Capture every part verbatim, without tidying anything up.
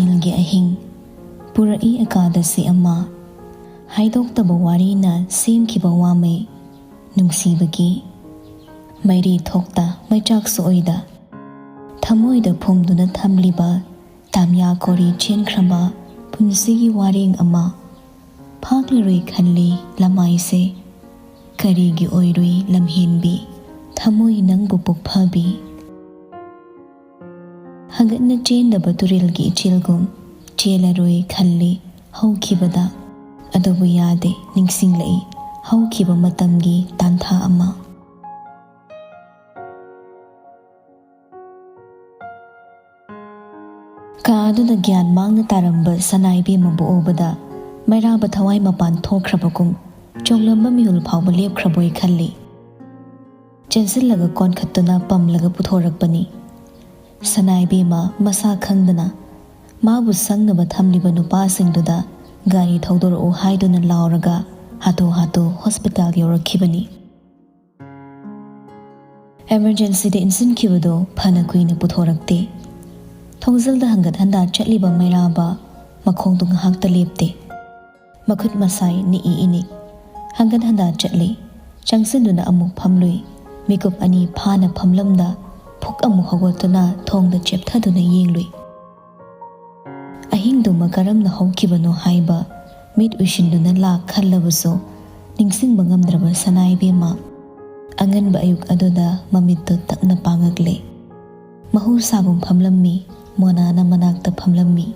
ꯅꯤꯜꯒꯤ ꯑꯍꯤꯡ꯫ ꯄꯨꯔꯛꯏ ꯑꯦꯀꯥꯗꯁꯤ ꯑꯃ꯫ ꯍꯥꯏꯗꯣꯛꯇꯕ ꯋꯥꯔꯤꯅ ꯁꯦꯝꯈꯤꯕ ꯋꯥꯃꯩ꯫ ꯅꯨꯡꯁꯤꯕꯒꯤ ꯃꯩꯔꯤ ꯊꯣꯛꯇ ꯃꯩꯆꯥꯛꯁꯨ ꯑꯣꯏꯗ꯫ ꯊꯃꯣꯏꯗ ꯐꯨꯝꯗꯨꯅ ꯊꯝꯂꯤꯕ ꯇꯥꯝꯌꯥ ꯀꯣꯔꯤ ꯆꯦꯟꯈ꯭ꯔꯕ ꯄꯨꯟꯁꯤꯒꯤ ꯋꯥꯔꯦꯡ ꯑꯃ꯫ ꯐꯥꯛꯂꯔꯣꯏ ꯈꯜꯂꯤ ꯂꯃꯥꯏꯁꯦ꯫ ꯀꯔꯤꯒꯤ ꯑꯣꯏꯔꯨꯏ ꯂꯝꯍꯦꯟꯕꯤ ꯊꯃꯣꯏ ꯅꯪꯕꯨ ꯄꯣꯛꯐꯕꯤ꯫ ꯍꯪꯒꯠꯅ ꯆꯦꯟꯗꯕ ꯇꯨꯔꯦꯜꯒꯤ ꯏꯆꯦꯜꯒꯨꯝ ꯆꯦꯜꯂꯔꯣꯏ ꯈꯜꯂꯤ ꯍꯧꯈꯤꯕꯗ꯫ ꯑꯗꯨꯕꯨ ꯌꯥꯗꯦ, ꯅꯤꯡꯁꯤꯡꯂꯛꯏ ꯍꯧꯈꯤꯕ ꯃꯇꯝꯒꯤ ꯇꯥꯟꯊꯥ ꯑꯃ꯫ ꯀꯥ ꯑꯗꯨꯗ ꯒ꯭ꯌꯥꯟ ꯃꯥꯡꯅ ꯇꯥꯔꯝꯕ ꯁꯅꯥ ꯏꯕꯦꯝꯃꯕꯨ ꯎꯕꯗ ꯃꯩꯔꯥꯕ ꯊꯋꯥꯏ ꯃꯄꯥꯟ ꯊꯣꯛꯈ꯭ꯔꯕꯒꯨꯝ ꯆꯣꯡꯂꯝꯕ ꯃꯤꯍꯨꯜ ꯐꯥꯎꯕ ꯂꯦꯞꯈ꯭ꯔꯕꯣꯏ ꯈꯜꯂꯤ꯫ ꯆꯦꯟꯁꯤꯜꯂꯒ ꯀꯣꯟꯈꯠꯇꯨꯅ ꯄꯝꯂꯒ ꯄꯨꯊꯣꯔꯛꯄꯅꯤ꯫ ꯁꯅꯥ ꯏꯕꯦꯝꯃ ꯃꯁꯥ ꯈꯪꯗꯅ ꯃꯥꯕꯨ ꯁꯪꯅꯕ ꯊꯝꯂꯤꯕ ꯅꯨꯄꯥꯁꯤꯡꯗꯨꯗ ꯒꯥꯔꯤ ꯊꯧꯗꯣꯔꯛꯎ ꯍꯥꯏꯗꯨꯅ ꯂꯥꯎꯔꯒ ꯍꯥꯊꯨ ꯍꯥꯊꯨ ꯍꯣꯁꯄꯤꯇꯥꯜ ꯌꯧꯔꯛꯈꯤꯕꯅꯤ꯫ ꯑꯦꯃꯔꯖꯦꯟꯁꯤꯗ ꯏꯟꯁꯤꯟꯈꯤꯕꯗꯨ ꯐꯅ ꯀꯨꯏꯅ ꯄꯨꯊꯣꯔꯛꯇꯦ꯫ ꯊꯣꯡꯖꯤꯜꯗ ꯍꯪꯒꯠ ꯍꯟꯗꯥ ꯆꯠꯂꯤꯕ ꯃꯩꯔꯥꯕ ꯃꯈꯣꯡꯗꯨ ꯉꯥꯏꯍꯥꯛꯇ ꯂꯦꯞꯇꯦ꯫ ꯃꯈꯨꯠ ꯃꯁꯥꯏ ꯅꯤꯛꯏ ꯏꯅꯤꯛ꯫ ꯍꯪꯒꯠ ꯍꯟꯗꯥ ꯆꯠꯂꯤ꯫ ꯆꯪꯁꯤꯟꯗꯨꯅ ꯑꯃꯨꯛ ꯐꯝꯂꯨꯏ꯫ ꯃꯤꯀꯨꯞ ꯑꯅꯤ ꯐꯥꯅ ꯐꯝꯂꯝꯗ ꯐꯨꯛ ꯑꯃꯨꯛ ꯍꯧꯒꯠꯇꯨꯅ ꯊꯣꯡꯗ ꯆꯦꯞꯊꯗꯨꯅ ꯌꯦꯡꯂꯨꯏ꯫ ꯑꯍꯤꯡꯗꯨꯃ ꯀꯔꯝꯅ ꯍꯧꯈꯤꯕꯅꯣ ꯍꯥꯏꯕ ꯃꯤꯠ ꯎꯏꯁꯤꯟꯗꯨꯅ ꯂꯥꯛ ꯈꯜꯂꯕꯁꯨ ꯅꯤꯡꯁꯤꯡꯕ ꯉꯝꯗ꯭ꯔꯕ ꯁꯅꯥ ꯏꯕꯦꯝꯃ ꯑꯉꯟꯕ ꯑꯌꯨꯛ ꯑꯗꯨꯗ ꯃꯃꯤꯠꯇꯨ ꯇꯞꯅ ꯄꯥꯡꯉꯛꯂꯦ꯫ ꯃꯍꯧꯁꯥꯒꯨꯝ ꯐꯝꯂꯝꯃꯤ꯫ ꯃꯣꯅꯥꯅ ꯃꯅꯥꯛꯇ ꯐꯝꯂꯝꯃꯤ꯫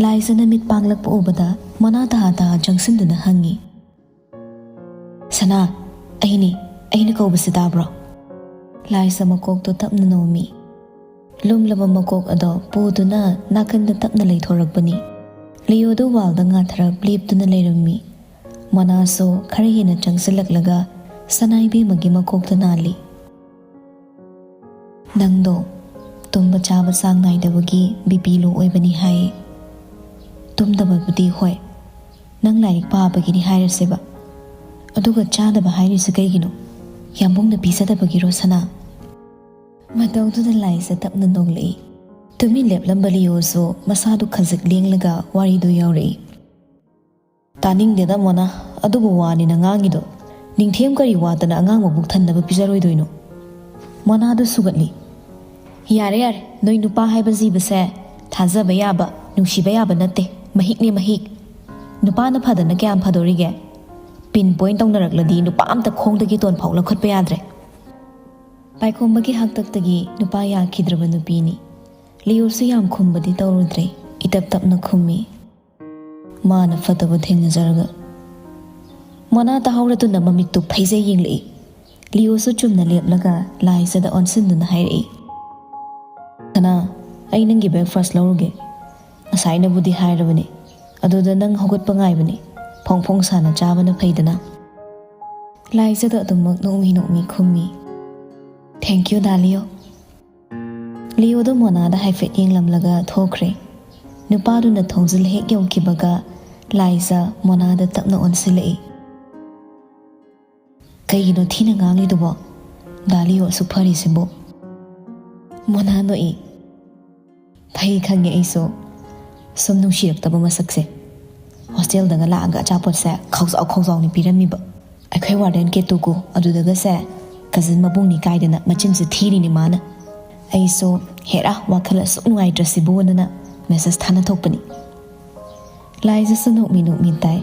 ꯂꯥꯏꯖꯅ ꯃꯤꯠ ꯄꯥꯡꯂꯛꯄ ꯎꯕꯗ ꯃꯣꯅꯥ ꯇꯍꯥ ꯇꯍꯥ ꯆꯪꯁꯤꯟꯗꯨꯅ ꯍꯪꯉꯤ, "ꯁꯅꯥ, ꯑꯩꯅꯤ, ꯑꯩꯅ ꯀꯧꯕꯁꯤ ꯇꯥꯕ꯭ꯔꯣ?" ꯂꯥꯏꯖ ꯃꯀꯣꯛꯇꯨ ꯇꯞꯅ ꯅꯣꯝꯃꯤ꯫ ꯂꯨꯝꯂꯕ ꯃꯀꯣꯛ ꯑꯗꯣ ꯄꯨꯗꯨꯅ ꯅꯥꯀꯟꯗ ꯇꯞꯅ ꯂꯩꯊꯣꯔꯛꯄꯅꯤ꯫ ꯂꯤꯌꯣꯗꯨ ꯋꯥꯜꯗ ꯉꯥꯊꯔꯞ ꯂꯦꯞꯇꯨꯅ ꯂꯩꯔꯝꯃꯤ꯫ ꯃꯣꯅꯥꯁꯨ ꯈꯔ ꯍꯦꯟꯅ ꯆꯪꯁꯤꯜꯂꯛꯂꯒ ꯁꯅꯥ ꯏꯕꯦꯝꯃꯒꯤ ꯃꯀꯣꯛꯇ ꯅꯥꯜꯂꯤ꯫ "ꯅꯪꯗꯣ ꯇꯨꯝꯕ ꯆꯥꯕ ꯆꯥꯡ ꯅꯥꯏꯗꯕꯒꯤ ꯕꯤ ꯄꯤ ꯂꯣ ꯑꯣꯏꯕꯅꯤ ꯍꯥꯏ꯫ ꯇꯨꯝꯗꯕꯕꯨꯗꯤ ꯍꯣꯏ, ꯅꯪ ꯂꯥꯏꯔꯤꯛ ꯄꯥꯕꯒꯤꯅꯤ ꯍꯥꯏꯔꯁꯦꯕ꯫ ꯑꯗꯨꯒ ꯆꯥꯗꯕ ꯍꯥꯏꯔꯤꯁꯦ ꯀꯩꯒꯤꯅꯣ? ꯌꯥꯝꯕꯨꯡꯅ ꯄꯤꯖꯗꯕꯒꯤꯔꯣ, ꯁꯅꯥ?" ꯃꯇꯧꯗꯨꯗ ꯂꯥꯏꯖ ꯇꯞꯅ ꯅꯣꯛꯂꯛꯏ꯫ ꯇꯨꯃꯤꯟ ꯂꯦꯞꯂꯝꯕ ꯂꯤꯌꯣꯁꯨ ꯃꯁꯥꯗꯨ ꯈꯖꯤꯛ ꯂꯦꯡꯂꯒ ꯋꯥꯔꯤꯗꯨ ꯌꯥꯎꯔꯛꯏ꯫ "ꯇꯥꯅꯤꯡꯗꯦꯗ ꯃꯣꯅꯥ, ꯑꯗꯨꯕꯨ ꯋꯥꯅꯤꯅ ꯉꯥꯡꯉꯤꯗꯣ꯫ ꯅꯤꯡꯊꯦꯝ ꯀꯔꯤ ꯋꯥꯠꯇꯅ ꯑꯉꯥꯡ ꯃꯕꯨꯛ ꯊꯟꯅꯕ ꯄꯤꯖꯔꯣꯏꯗꯣꯏꯅꯣ?" ꯃꯣꯅꯥꯗꯨ ꯁꯨꯒꯠꯂꯤ꯫ "ꯌꯥꯔꯦ ꯌꯥꯔꯦ, ꯅꯣꯏ ꯅꯨꯄꯥ ꯍꯥꯏꯕ ꯖꯤꯕꯁꯦ ꯊꯥꯖꯕ ꯌꯥꯕ, ꯅꯨꯡꯁꯤꯕ ꯌꯥꯕ ꯅꯠꯇꯦ, ꯃꯍꯤꯛꯅꯦ ꯃꯍꯤꯛ꯫ ꯅꯨꯄꯥꯅ ꯐꯗꯅ ꯀꯌꯥꯝ ꯐꯗꯣꯔꯤꯒꯦ? ꯄꯤꯟ ꯄꯣꯏꯟ ꯇꯧꯅꯔꯛꯂꯗꯤ ꯅꯨꯄꯥ ꯑꯝꯇ ꯈꯣꯡꯗꯒꯤ ꯇꯣꯟ ꯐꯥꯎ ꯂꯧꯈꯠꯄ ꯌꯥꯗ꯭ꯔꯦ꯫" ꯄꯥꯏꯈꯣꯝꯕꯒꯤ ꯍꯥꯛꯇꯛꯇꯒꯤ ꯅꯨꯄꯥ ꯌꯥꯈꯤꯗ꯭ꯔꯕ ꯅꯨꯄꯤꯅꯤ꯫ ꯂꯤꯌꯣꯁꯨ ꯌꯥꯝ ꯈꯨꯝꯕꯗꯤ ꯇꯧꯔꯨꯗ꯭ꯔꯦ, ꯏꯇꯞ ꯇꯞꯅ ꯈꯨꯝꯃꯤ꯫ "ꯃꯥꯅ ꯐꯠꯇꯕ ꯊꯦꯡꯅꯖꯔꯒ꯫" ꯃꯣꯅꯥ ꯇꯥꯍꯧꯔꯗꯨꯅ ꯃꯃꯤꯠꯇꯨ ꯐꯩꯖꯩ ꯌꯦꯡꯂꯛꯏ꯫ ꯂꯤꯌꯣꯁꯨ ꯆꯨꯝꯅ ꯂꯦꯞꯂꯒ ꯂꯥꯏꯖꯗ ꯑꯣꯟꯁꯤꯟꯗꯨꯅ ꯍꯥꯏꯔꯛꯏ꯫ "ꯁꯅꯥ, ꯑꯩ ꯅꯪꯒꯤ ꯕ꯭ꯔꯦꯛꯐꯥꯁ ꯂꯧꯔꯨꯒꯦ꯫ ꯉꯁꯥꯏꯅꯕꯨꯗꯤ ꯍꯥꯏꯔꯕꯅꯤ, ꯑꯗꯨꯗ ꯅꯪ ꯍꯧꯒꯠꯄ ꯉꯥꯏꯕꯅꯤ꯫ ꯐꯣꯡ ꯐꯣꯡ ꯁꯥꯅ ꯆꯥꯕꯅ ꯐꯩꯗꯅ꯫" ꯂꯥꯏꯖꯗ ꯑꯗꯨꯃꯛ ꯅꯣꯛꯃꯤ ꯅꯣꯛꯃꯤ ꯈꯨꯝꯃꯤ꯫ "ꯊꯦꯡꯀ꯭ꯌꯨ ꯗꯥ ꯂꯤꯌꯣ꯫" ꯂꯤꯌꯣꯗ ꯃꯣꯅꯥꯗ ꯍꯥꯏꯐꯦꯠ ꯌꯦꯡꯂꯝꯂꯒ ꯊꯣꯛꯈ꯭ꯔꯦ꯫ ꯅꯨꯄꯥꯗꯨꯅ ꯊꯣꯡꯖꯤꯜ ꯍꯦꯛ ꯌꯧꯈꯤꯕꯒ ꯂꯥꯏꯖ ꯃꯣꯅꯥꯗ ꯇꯞꯅ ꯑꯣꯟꯁꯤꯜꯂꯛꯏ꯫ "ꯀꯩꯒꯤꯅꯣ ꯊꯤꯅ ꯉꯥꯡꯂꯤꯗꯨꯕꯣ? ꯗꯥ ꯂꯤꯌꯣ ꯑꯁꯨꯛ ꯐꯔꯤꯁꯤꯕꯨ?" ꯃꯣꯅꯥ ꯅꯣꯛꯏ꯫ "ꯐꯩ ꯈꯪꯉꯦ ꯑꯩꯁꯨ꯫ ꯁꯨꯝ ꯅꯨꯡꯁꯤꯔꯛꯇꯕ ꯃꯁꯛꯁꯦ꯫ ꯍꯣꯁꯇꯦꯜꯗꯒ ꯂꯥꯛꯑꯒ ꯑꯆꯥꯄꯣꯠꯁꯦ ꯈꯥꯎꯖꯥꯎ ꯈꯥꯎꯖꯥꯎꯅꯤ ꯄꯤꯔꯝꯃꯤꯕ꯫ ꯑꯩꯈꯣꯏ ꯋꯥꯔꯗꯦꯟ ꯀꯦꯇꯨꯀꯨ ꯑꯗꯨꯗꯒꯁꯦ ꯀꯖꯤꯟ ꯃꯕꯨꯡꯅꯤ ꯀꯥꯏꯗꯅ ꯃꯆꯤꯟꯁꯦ ꯊꯤꯔꯤꯅꯤ ꯃꯥꯅ꯫ ꯑꯩꯁꯨ ꯍꯦꯔꯥ ꯋꯥꯈꯜ ꯑꯁꯨꯛ ꯅꯨꯡꯉꯥꯏꯇ꯭ꯔꯁꯤꯕꯨꯅ ꯃꯦꯁꯦꯖ ꯊꯥꯅ ꯊꯣꯛꯄꯅꯤ꯫" ꯂꯥꯏꯖꯁꯨ ꯅꯣꯛꯃꯤ ꯅꯣꯛꯃꯤ ꯇꯥꯏ꯫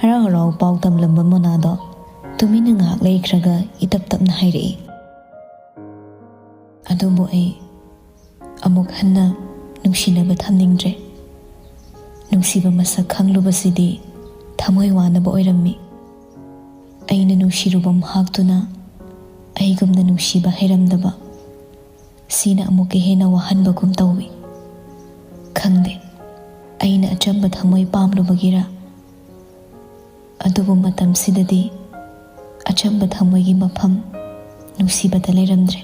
ꯍꯔꯥꯎ ꯍꯔꯥꯎ ꯄꯥꯎ ꯇꯝꯂꯝꯕ ꯃꯣꯅꯥꯗꯣ ꯇꯨꯃꯤꯟꯅ ꯉꯥꯏꯍꯥꯛ ꯂꯩꯈ꯭ꯔꯒ ꯏꯇꯞ ꯇꯞꯅ ꯍꯥꯏꯔꯛꯏ꯫ "ꯑꯗꯨꯕꯨ ꯑꯩ ꯑꯃꯨꯛ ꯍꯟꯅ ꯅꯨꯡꯁꯤꯅꯕ ꯊꯝꯅꯤꯡꯗ꯭ꯔꯦ꯫ ꯅꯨꯡꯁꯤꯕ ꯃꯁꯛ ꯈꯪꯂꯨꯕꯁꯤꯗꯤ ꯊꯃꯣꯏ ꯋꯥꯅꯕ ꯑꯣꯏꯔꯝꯃꯤ꯫ ꯑꯩꯅ ꯅꯨꯡꯁꯤꯔꯨꯕ ꯃꯍꯥꯛꯇꯨꯅ ꯑꯩꯒꯨꯝꯅ ꯅꯨꯡꯁꯤꯕ ꯍꯩꯔꯝꯗꯕ, ꯁꯤꯅ ꯑꯃꯨꯛꯀ ꯍꯦꯟꯅ ꯋꯥꯍꯟꯕꯒꯨꯝ ꯇꯧꯏ꯫ ꯈꯪꯗꯦ, ꯑꯩꯅ ꯑꯆꯝꯕ ꯊꯃꯣꯏ ꯄꯥꯝꯂꯨꯕꯒꯤꯔ? ꯑꯗꯨꯕꯨ ꯃꯇꯝꯁꯤꯗꯗꯤ ꯑꯆꯝꯕ ꯊꯃꯣꯏꯒꯤ ꯃꯐꯝ ꯅꯨꯡꯁꯤꯕꯗ ꯂꯩꯔꯝꯗ꯭ꯔꯦ꯫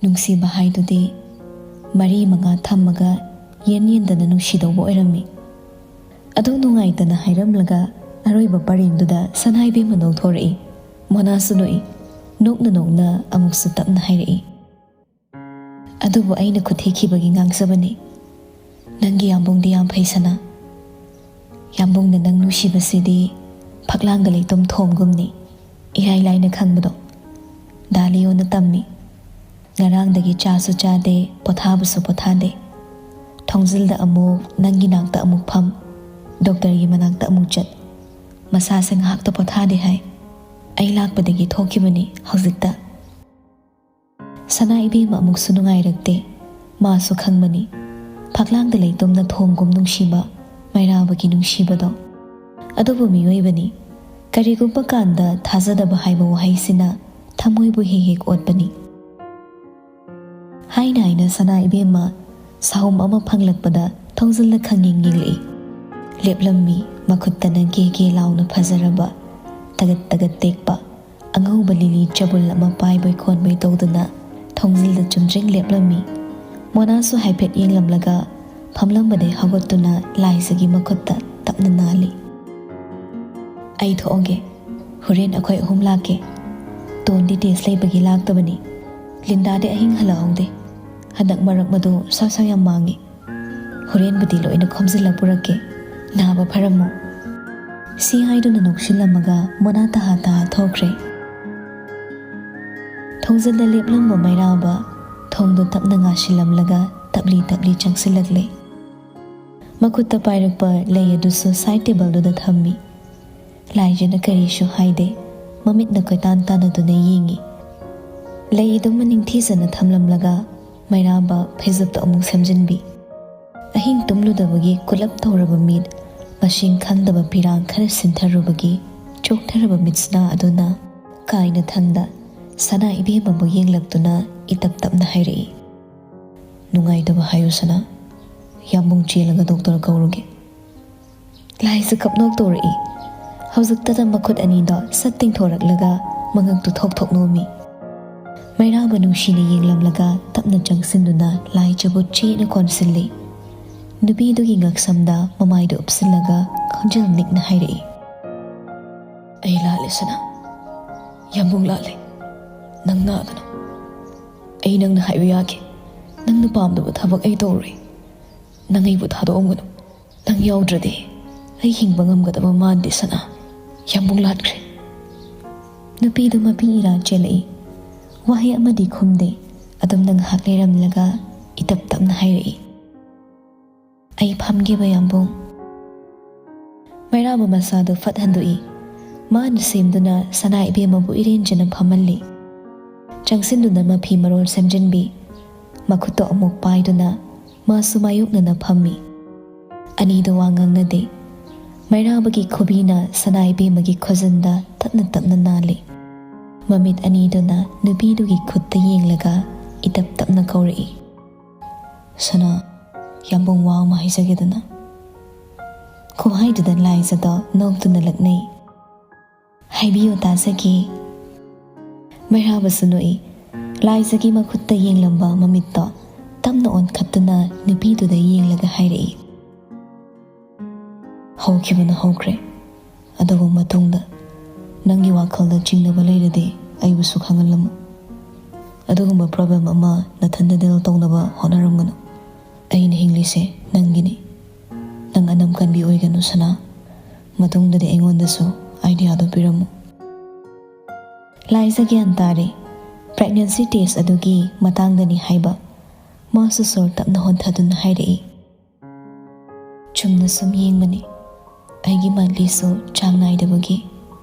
ꯅꯨꯡꯁꯤꯕ ꯍꯥꯏꯗꯨꯗꯤ ꯃꯔꯤ ꯃꯉꯥ ꯊꯝꯃꯒ ꯌꯦꯟ ꯌꯦꯟꯗꯅ ꯅꯨꯡꯁꯤꯗꯧꯕ ꯑꯣꯏꯔꯝꯃꯤ꯫" ꯑꯗꯨ ꯅꯨꯡꯉꯥꯏꯇꯅ ꯍꯥꯏꯔꯝꯂꯒ ꯑꯔꯣꯏꯕ ꯄꯔꯦꯡꯗꯨꯗ ꯁꯅꯥꯏꯕꯦꯝꯃ ꯅꯣꯛꯊꯣꯔꯛꯏ꯫ ꯃꯣꯅꯥꯁꯨ ꯅꯣꯛꯏ꯫ ꯅꯣꯛꯅ ꯅꯣꯛꯅ ꯑꯃꯨꯛꯁꯨ ꯇꯞꯅ ꯍꯥꯏꯔꯛꯏ꯫ ꯑꯗꯨꯕꯨ ꯑꯩꯅ ꯈꯨꯠ ꯊꯦꯛꯈꯤꯕꯒꯤ ꯉꯥꯡꯖꯕꯅꯤ꯫ ꯅꯪꯒꯤ ꯌꯥꯝꯕꯨꯡꯗꯤ ꯌꯥꯝ ꯐꯩ, ꯁꯅꯥ꯫ ꯌꯥꯝꯕꯨꯡꯅ ꯅꯪ ꯅꯨꯡꯁꯤꯕꯁꯤꯗꯤ ꯐꯛꯂꯥꯡꯗ ꯂꯩꯇꯨꯝ ꯊꯣꯝꯒꯨꯝꯅꯤ, ꯏꯔꯥꯏ ꯂꯥꯏꯅ ꯈꯪꯕꯗꯣ꯫ ꯗꯥ ꯂꯤꯑꯣꯅ ꯇꯝꯃꯤ꯫ ꯉꯔꯥꯡꯗꯒꯤ ꯆꯥꯁꯨ ꯆꯥꯗꯦ, ꯄꯣꯊꯥꯕꯁꯨ ꯄꯣꯊꯥꯗꯦ꯫ ꯊꯣꯡꯖꯤꯜꯗ ꯑꯃꯨꯛ, ꯅꯪꯒꯤ ꯅꯥꯛꯇ ꯑꯃꯨꯛ ꯐꯝ, ꯗꯣꯛꯇꯔꯒꯤ ꯃꯅꯥꯛꯇ ꯑꯃꯨꯛ ꯆꯠ꯫ ꯃꯁꯥꯁꯦ ꯉꯥꯏꯍꯥꯛꯇ ꯄꯣꯊꯥꯗꯦ ꯍꯥꯏ꯫ ꯑꯩ ꯂꯥꯛꯄꯗꯒꯤ ꯊꯣꯛꯈꯤꯕꯅꯤ ꯍꯧꯖꯤꯛꯇ꯫ ꯁꯅꯥ ꯏꯕꯦꯝꯃ ꯑꯃꯨꯛꯁꯨ ꯅꯨꯡꯉꯥꯏꯔꯛꯇꯦ꯫ ꯃꯥꯁꯨ ꯈꯪꯕꯅꯤ, ꯐꯛꯂꯥꯡꯗ ꯂꯩꯇꯨꯝꯅ ꯊꯣꯝꯒꯨꯝ ꯅꯨꯡꯁꯤꯕ ꯃꯩꯔꯥꯕꯒꯤ ꯅꯨꯡꯁꯤꯕꯗꯣ꯫ ꯑꯗꯨꯕꯨ ꯃꯤꯑꯣꯏꯕꯅꯤ, ꯀꯔꯤꯒꯨꯝꯕ ꯀꯥꯟꯗ ꯊꯥꯖꯗꯕ ꯍꯥꯏꯕ ꯋꯥꯍꯩꯁꯤꯅ ꯊꯃꯣꯏꯕꯨ ꯍꯦꯛ ꯍꯦꯛ ꯑꯣꯠꯄꯅꯤ꯫ ꯍꯥꯏꯅ ꯍꯥꯏꯅ ꯁꯅꯥ ꯏꯕꯦꯝꯃ ꯁꯥꯍꯨꯝ ꯑꯃ ꯐꯪꯂꯛꯄꯗ ꯊꯣꯡꯖꯤꯜꯗ ꯈꯪꯌꯦꯡ ꯌꯦꯡꯂꯛꯏ꯫ ꯂꯦꯞꯂꯝꯃꯤ, ꯃꯈꯨꯠꯇꯅ ꯒꯦ ꯒꯦ ꯂꯥꯎꯅ ꯐꯖꯔꯕ, ꯇꯒꯠ ꯇꯒꯠ ꯇꯦꯛꯄ ꯑꯉꯧꯕ ꯂꯤꯂꯤ ꯆꯕꯨꯜ ꯑꯃ ꯄꯥꯏꯕꯣꯏ ꯈꯣꯟꯕꯣꯏ ꯇꯧꯗꯨꯅ ꯊꯣꯡꯖꯤꯜꯗ ꯆꯨꯝꯗ꯭ꯔꯤꯡ ꯂꯦꯞꯂꯝꯃꯤ꯫ ꯃꯣꯅꯥꯁꯨ ꯍꯥꯏꯐꯦꯠ ꯌꯦꯡꯂꯝꯂꯒ ꯐꯝꯂꯝꯕꯗꯩ ꯍꯧꯒꯠꯇꯨꯅ ꯂꯥꯏꯖꯒꯤ ꯃꯈꯨꯠꯇ ꯇꯞꯅ ꯅꯥꯜꯂꯤ꯫ "ꯑꯩ ꯊꯣꯛꯑꯒꯦ, ꯍꯣꯔꯦꯟ ꯑꯩꯈꯣꯏ ꯑꯍꯨꯝ ꯂꯥꯛꯀꯦ꯫ ꯇꯣꯟꯗꯤ ꯇꯦꯁ ꯂꯩꯕꯒꯤ ꯂꯥꯛꯇꯕꯅꯤ꯫ ꯂꯤꯟꯗꯥꯗꯤ ꯑꯍꯤꯡ ꯍꯜꯂꯛꯍꯧꯗꯦ꯫ ꯍꯟꯗꯛ ꯃꯔꯛ ꯃꯗꯨ ꯁꯥ ꯁꯥ ꯌꯥꯝ ꯃꯥꯡꯉꯤ꯫ ꯍꯣꯔꯦꯟꯕꯨꯗꯤ ꯂꯣꯏꯅ ꯈꯣꯝꯖꯤꯜꯂ ꯄꯨꯔꯛꯀꯦ꯫ ꯅꯥꯕ ꯐꯔꯝꯃꯣ꯫" ꯁꯤ ꯍꯥꯏꯗꯨꯅ ꯅꯣꯛꯁꯤꯜꯂꯝꯃꯒ ꯃꯣꯅꯥ ꯇꯍꯥ ꯇꯍꯥ ꯊꯣꯛꯈ꯭ꯔꯦ꯫ ꯊꯣꯡꯖꯤꯜꯗ ꯂꯦꯞꯂꯝꯕ ꯃꯩꯔꯥꯕ ꯊꯣꯡꯗꯨ ꯇꯞꯅ ꯉꯥꯁꯤꯜꯂꯝꯂꯒ ꯇꯞꯂꯤ ꯇꯞꯂꯤ ꯆꯪꯁꯤꯜꯂꯛꯂꯦ꯫ ꯃꯈꯨꯠꯇ ꯄꯥꯏꯔꯛꯄ ꯂꯩ ꯑꯗꯨꯁꯨ ꯁꯥꯏꯠ ꯇꯦꯕꯜꯗꯨꯗ ꯊꯝꯃꯤ꯫ ꯂꯥꯏꯖꯅ ꯀꯔꯤꯁꯨ ꯍꯥꯏꯗꯦ, ꯃꯃꯤꯠꯅ ꯀꯣꯏꯇꯥꯟ ꯇꯥꯟꯅꯗꯨꯅ ꯌꯦꯡꯉꯤ꯫ ꯂꯩ ꯑꯗꯨ ꯃꯅꯤꯡ ꯊꯤꯖꯅ ꯊꯝꯂꯝꯂꯒ ꯃꯩꯔꯥꯕ ꯐꯩꯖꯨꯞꯇ ꯑꯃꯨꯛ ꯁꯦꯝꯖꯤꯟꯕꯤ꯫ ꯑꯍꯤꯡ ꯇꯨꯝꯂꯨꯗꯕꯒꯤ ꯀꯨꯂꯞ ꯇꯧꯔꯕ ꯃꯤꯠ, ꯃꯁꯤꯡ ꯈꯪꯗꯕ ꯄꯤꯔꯥꯡ ꯈꯔ ꯁꯤꯟꯊꯔꯨꯕꯒꯤ ꯆꯣꯛꯊꯔꯕ ꯃꯤꯠꯁꯅꯥ ꯑꯗꯨꯅ ꯀꯥꯏꯅ ꯊꯪꯗ ꯁꯅꯥ ꯏꯕꯦꯝꯃꯕꯨ ꯌꯦꯡꯂꯛꯇꯨꯅ ꯏꯇꯞ ꯇꯞꯅ ꯍꯥꯏꯔꯛꯏ, "ꯅꯨꯡꯉꯥꯏꯇꯕ ꯍꯥꯏꯌꯨ ꯁꯅꯥ, ꯌꯥꯝꯕꯨꯡ ꯆꯦꯜꯂꯒ ꯗꯣꯛꯇꯔ ꯀꯧꯔꯨꯒꯦ꯫" ꯂꯥꯏꯖ ꯀꯞꯅꯣꯛ ꯇꯧꯔꯛꯏ꯫ ꯍꯧꯖꯤꯛꯇꯗ ꯃꯈꯨꯠ ꯑꯅꯤꯗꯣ ꯁꯠ ꯇꯤꯡꯊꯣꯔꯛꯂꯒ ꯃꯉꯛꯇꯨ ꯊꯣꯛ ꯊꯣꯛ ꯅꯣꯝꯃꯤ꯫ ꯃꯩꯔꯥꯕ ꯅꯨꯡꯁꯤꯅ ꯌꯦꯡꯂꯝꯂꯒ ꯇꯞꯅ ꯆꯪꯁꯤꯟꯗꯨꯅ ꯂꯥꯏꯖꯕꯨ ꯆꯦꯠꯅ ꯀꯣꯟꯁꯤꯜꯂꯤ꯫ ꯅꯨꯄꯤꯗꯨꯒꯤ ꯉꯛꯁꯝꯗ ꯃꯃꯥꯏꯗꯨ ꯎꯞꯁꯤꯜꯂꯒ ꯈꯣꯟꯖꯦꯜ ꯅꯤꯛꯅ ꯍꯥꯏꯔꯛꯏ, "ꯑꯩ ꯂꯥꯜꯂꯦ ꯁꯅꯥ, ꯌꯥꯝꯕꯨꯡ ꯂꯥꯜꯂꯦ꯫ ꯅꯪ ꯅꯥꯒꯅꯨ꯫ ꯑꯩ ꯅꯪꯅ ꯍꯥꯏꯕ ꯌꯥꯒꯦ꯫ "ꯅꯪꯅ ꯄꯥꯝꯗꯕ ꯊꯕꯛ ꯑꯩ ꯇꯧꯔꯣꯏ꯫ ꯅꯪ ꯑꯩꯕꯨ ꯊꯥꯗꯣꯛꯑꯝꯒꯅꯨ꯫ ꯅꯪ ꯌꯥꯎꯗ꯭ꯔꯗꯤ ꯑꯩ ꯍꯤꯡꯕ ꯉꯝꯒꯗꯕ ꯃꯥꯟꯗꯦ, ꯁꯅꯥ꯫" ꯌꯥꯝꯕꯨꯡ ꯂꯥꯠꯈ꯭ꯔꯦ꯫ ꯅꯨꯄꯤꯗꯨ ꯃꯄꯤ ꯏꯔꯥ ꯆꯦꯜꯂꯛꯏ꯫ ꯋꯥꯍꯩ ꯑꯃꯗꯤ ꯈꯨꯝꯗꯦ꯫ ꯑꯗꯨꯝꯅ ꯉꯥꯏꯍꯥꯛ ꯂꯩꯔꯝꯂꯒ ꯏꯇꯞ ꯇꯞꯅ ꯍꯥꯏꯔꯛꯏ, "ꯑꯩ ꯐꯝꯒꯦꯕ, ꯌꯥꯝꯕꯨꯡ꯫" ꯃꯩꯔꯥꯕ ꯃꯁꯥꯗꯨ ꯐꯠ ꯍꯟꯗꯣꯛꯏ꯫ ꯃꯥꯅ ꯁꯦꯝꯗꯨꯅ ꯁꯅꯥ ꯏꯕꯦꯝꯃꯕꯨ ꯏꯔꯦꯟꯖꯅ ꯐꯝꯍꯜꯂꯤ꯫ ꯆꯪꯁꯤꯟꯗꯨꯅ ꯃꯐꯤ ꯃꯔꯣꯜ ꯁꯦꯝꯖꯤꯟꯕꯤ꯫ ꯃꯈꯨꯠꯇꯣ ꯑꯃꯨꯛ ꯄꯥꯏꯗꯨꯅ ꯃꯥꯁꯨ ꯃꯥꯌꯣꯛꯅꯅ ꯐꯝꯃꯤ꯫ ꯑꯅꯤꯗꯣ ꯋꯥ ꯉꯥꯡꯅꯗꯦ꯫ ꯃꯩꯔꯥꯕꯒꯤ ꯈꯨꯕꯤꯅ ꯁꯅꯥ ꯏꯕꯦꯝꯃꯒꯤ ꯈꯨꯖꯤꯟꯗ ꯇꯞꯅ ꯇꯞꯅ ꯅꯥꯜꯂꯤ꯫ ꯃꯃꯤꯠ ꯑꯅꯤꯗꯨꯅ ꯅꯨꯄꯤꯗꯨꯒꯤ ꯈꯨꯠꯇ ꯌꯦꯡꯂꯒ ꯏꯇꯞ ꯇꯞꯅ ꯀꯧꯔꯛꯏ, "ꯁꯅꯥ, ꯌꯥꯝꯕꯨꯡ ꯋꯥ ꯑꯃ ꯍꯥꯏꯖꯒꯦꯗꯅ꯫" ꯈꯨꯍꯥꯏꯗꯨꯗ ꯂꯥꯏꯖꯗꯣ ꯅꯣꯛꯇꯨꯅ ꯂꯛꯅꯩ꯫ "ꯍꯥꯏꯕꯤꯌꯨ, ꯇꯥꯖꯒꯦ꯫" ꯃꯩꯔꯥꯕꯁꯨ ꯅꯣꯛꯏ꯫ ꯂꯥꯏꯖꯒꯤ ꯃꯈꯨꯠꯇ ꯌꯦꯡꯂꯝꯕ ꯃꯃꯤꯠꯇꯣ ꯇꯞꯅ ꯑꯣꯟꯈꯠꯇꯨꯅ ꯅꯨꯄꯤꯗꯨꯗ ꯌꯦꯡꯂꯒ ꯍꯥꯏꯔꯛꯏ, "ꯍꯧꯈꯤꯕꯅ ꯍꯧꯈ꯭ꯔꯦ꯫ ꯑꯗꯨꯕꯨ ꯃꯇꯨꯡꯗ ꯅꯪꯒꯤ ꯋꯥꯈꯜꯗ ꯆꯤꯡꯅꯕ ꯂꯩꯔꯗꯤ ꯑꯩꯕꯨꯁꯨ ꯈꯪꯍꯜꯂꯝꯃꯨ꯫ ꯑꯗꯨꯒꯨꯝꯕ ꯄ꯭ꯔꯣꯕ꯭ꯂꯦꯝ ꯑꯃ ꯅꯊꯟꯗ ꯗꯤꯜ ꯇꯧꯅꯕ ꯍꯣꯠꯅꯔꯝꯒꯅꯨ꯫ ꯑꯩꯅ ꯍꯤꯡꯂꯤꯁꯦ ꯅꯪꯒꯤꯅꯤ꯫ ꯅꯪ ꯑꯅꯝ ꯀꯟꯕꯤ ꯑꯣꯏꯒꯅꯨ, ꯁꯅꯥ꯫ ꯃꯇꯨꯡꯗꯗꯤ ꯑꯩꯉꯣꯟꯗꯁꯨ ꯑꯥꯏꯗꯤꯌꯥꯗꯨ ꯄꯤꯔꯝꯃꯨ꯫" ꯂꯥꯏꯖ ꯒ꯭ꯌꯥꯟ ꯇꯥꯔꯦ꯫ ꯄ꯭ꯔꯦꯒꯅꯦꯟꯁꯤ ꯇꯦꯁ ꯑꯗꯨꯒꯤ ꯃꯇꯥꯡꯗꯅꯤ ꯍꯥꯏꯕ꯫ ꯃꯥꯁꯨ ꯁꯣꯔ ꯇꯞꯅ ꯍꯣꯟꯊꯗꯨꯅ ꯍꯥꯏꯔꯛꯏ, "ꯆꯨꯝꯅ ꯁꯨꯝ ꯌꯦꯡꯕꯅꯤ꯫ ꯑꯩꯒꯤ ꯃꯟꯂꯤꯁꯨ ꯆꯥꯡ ꯅꯥꯏꯗꯕꯒꯤ꯫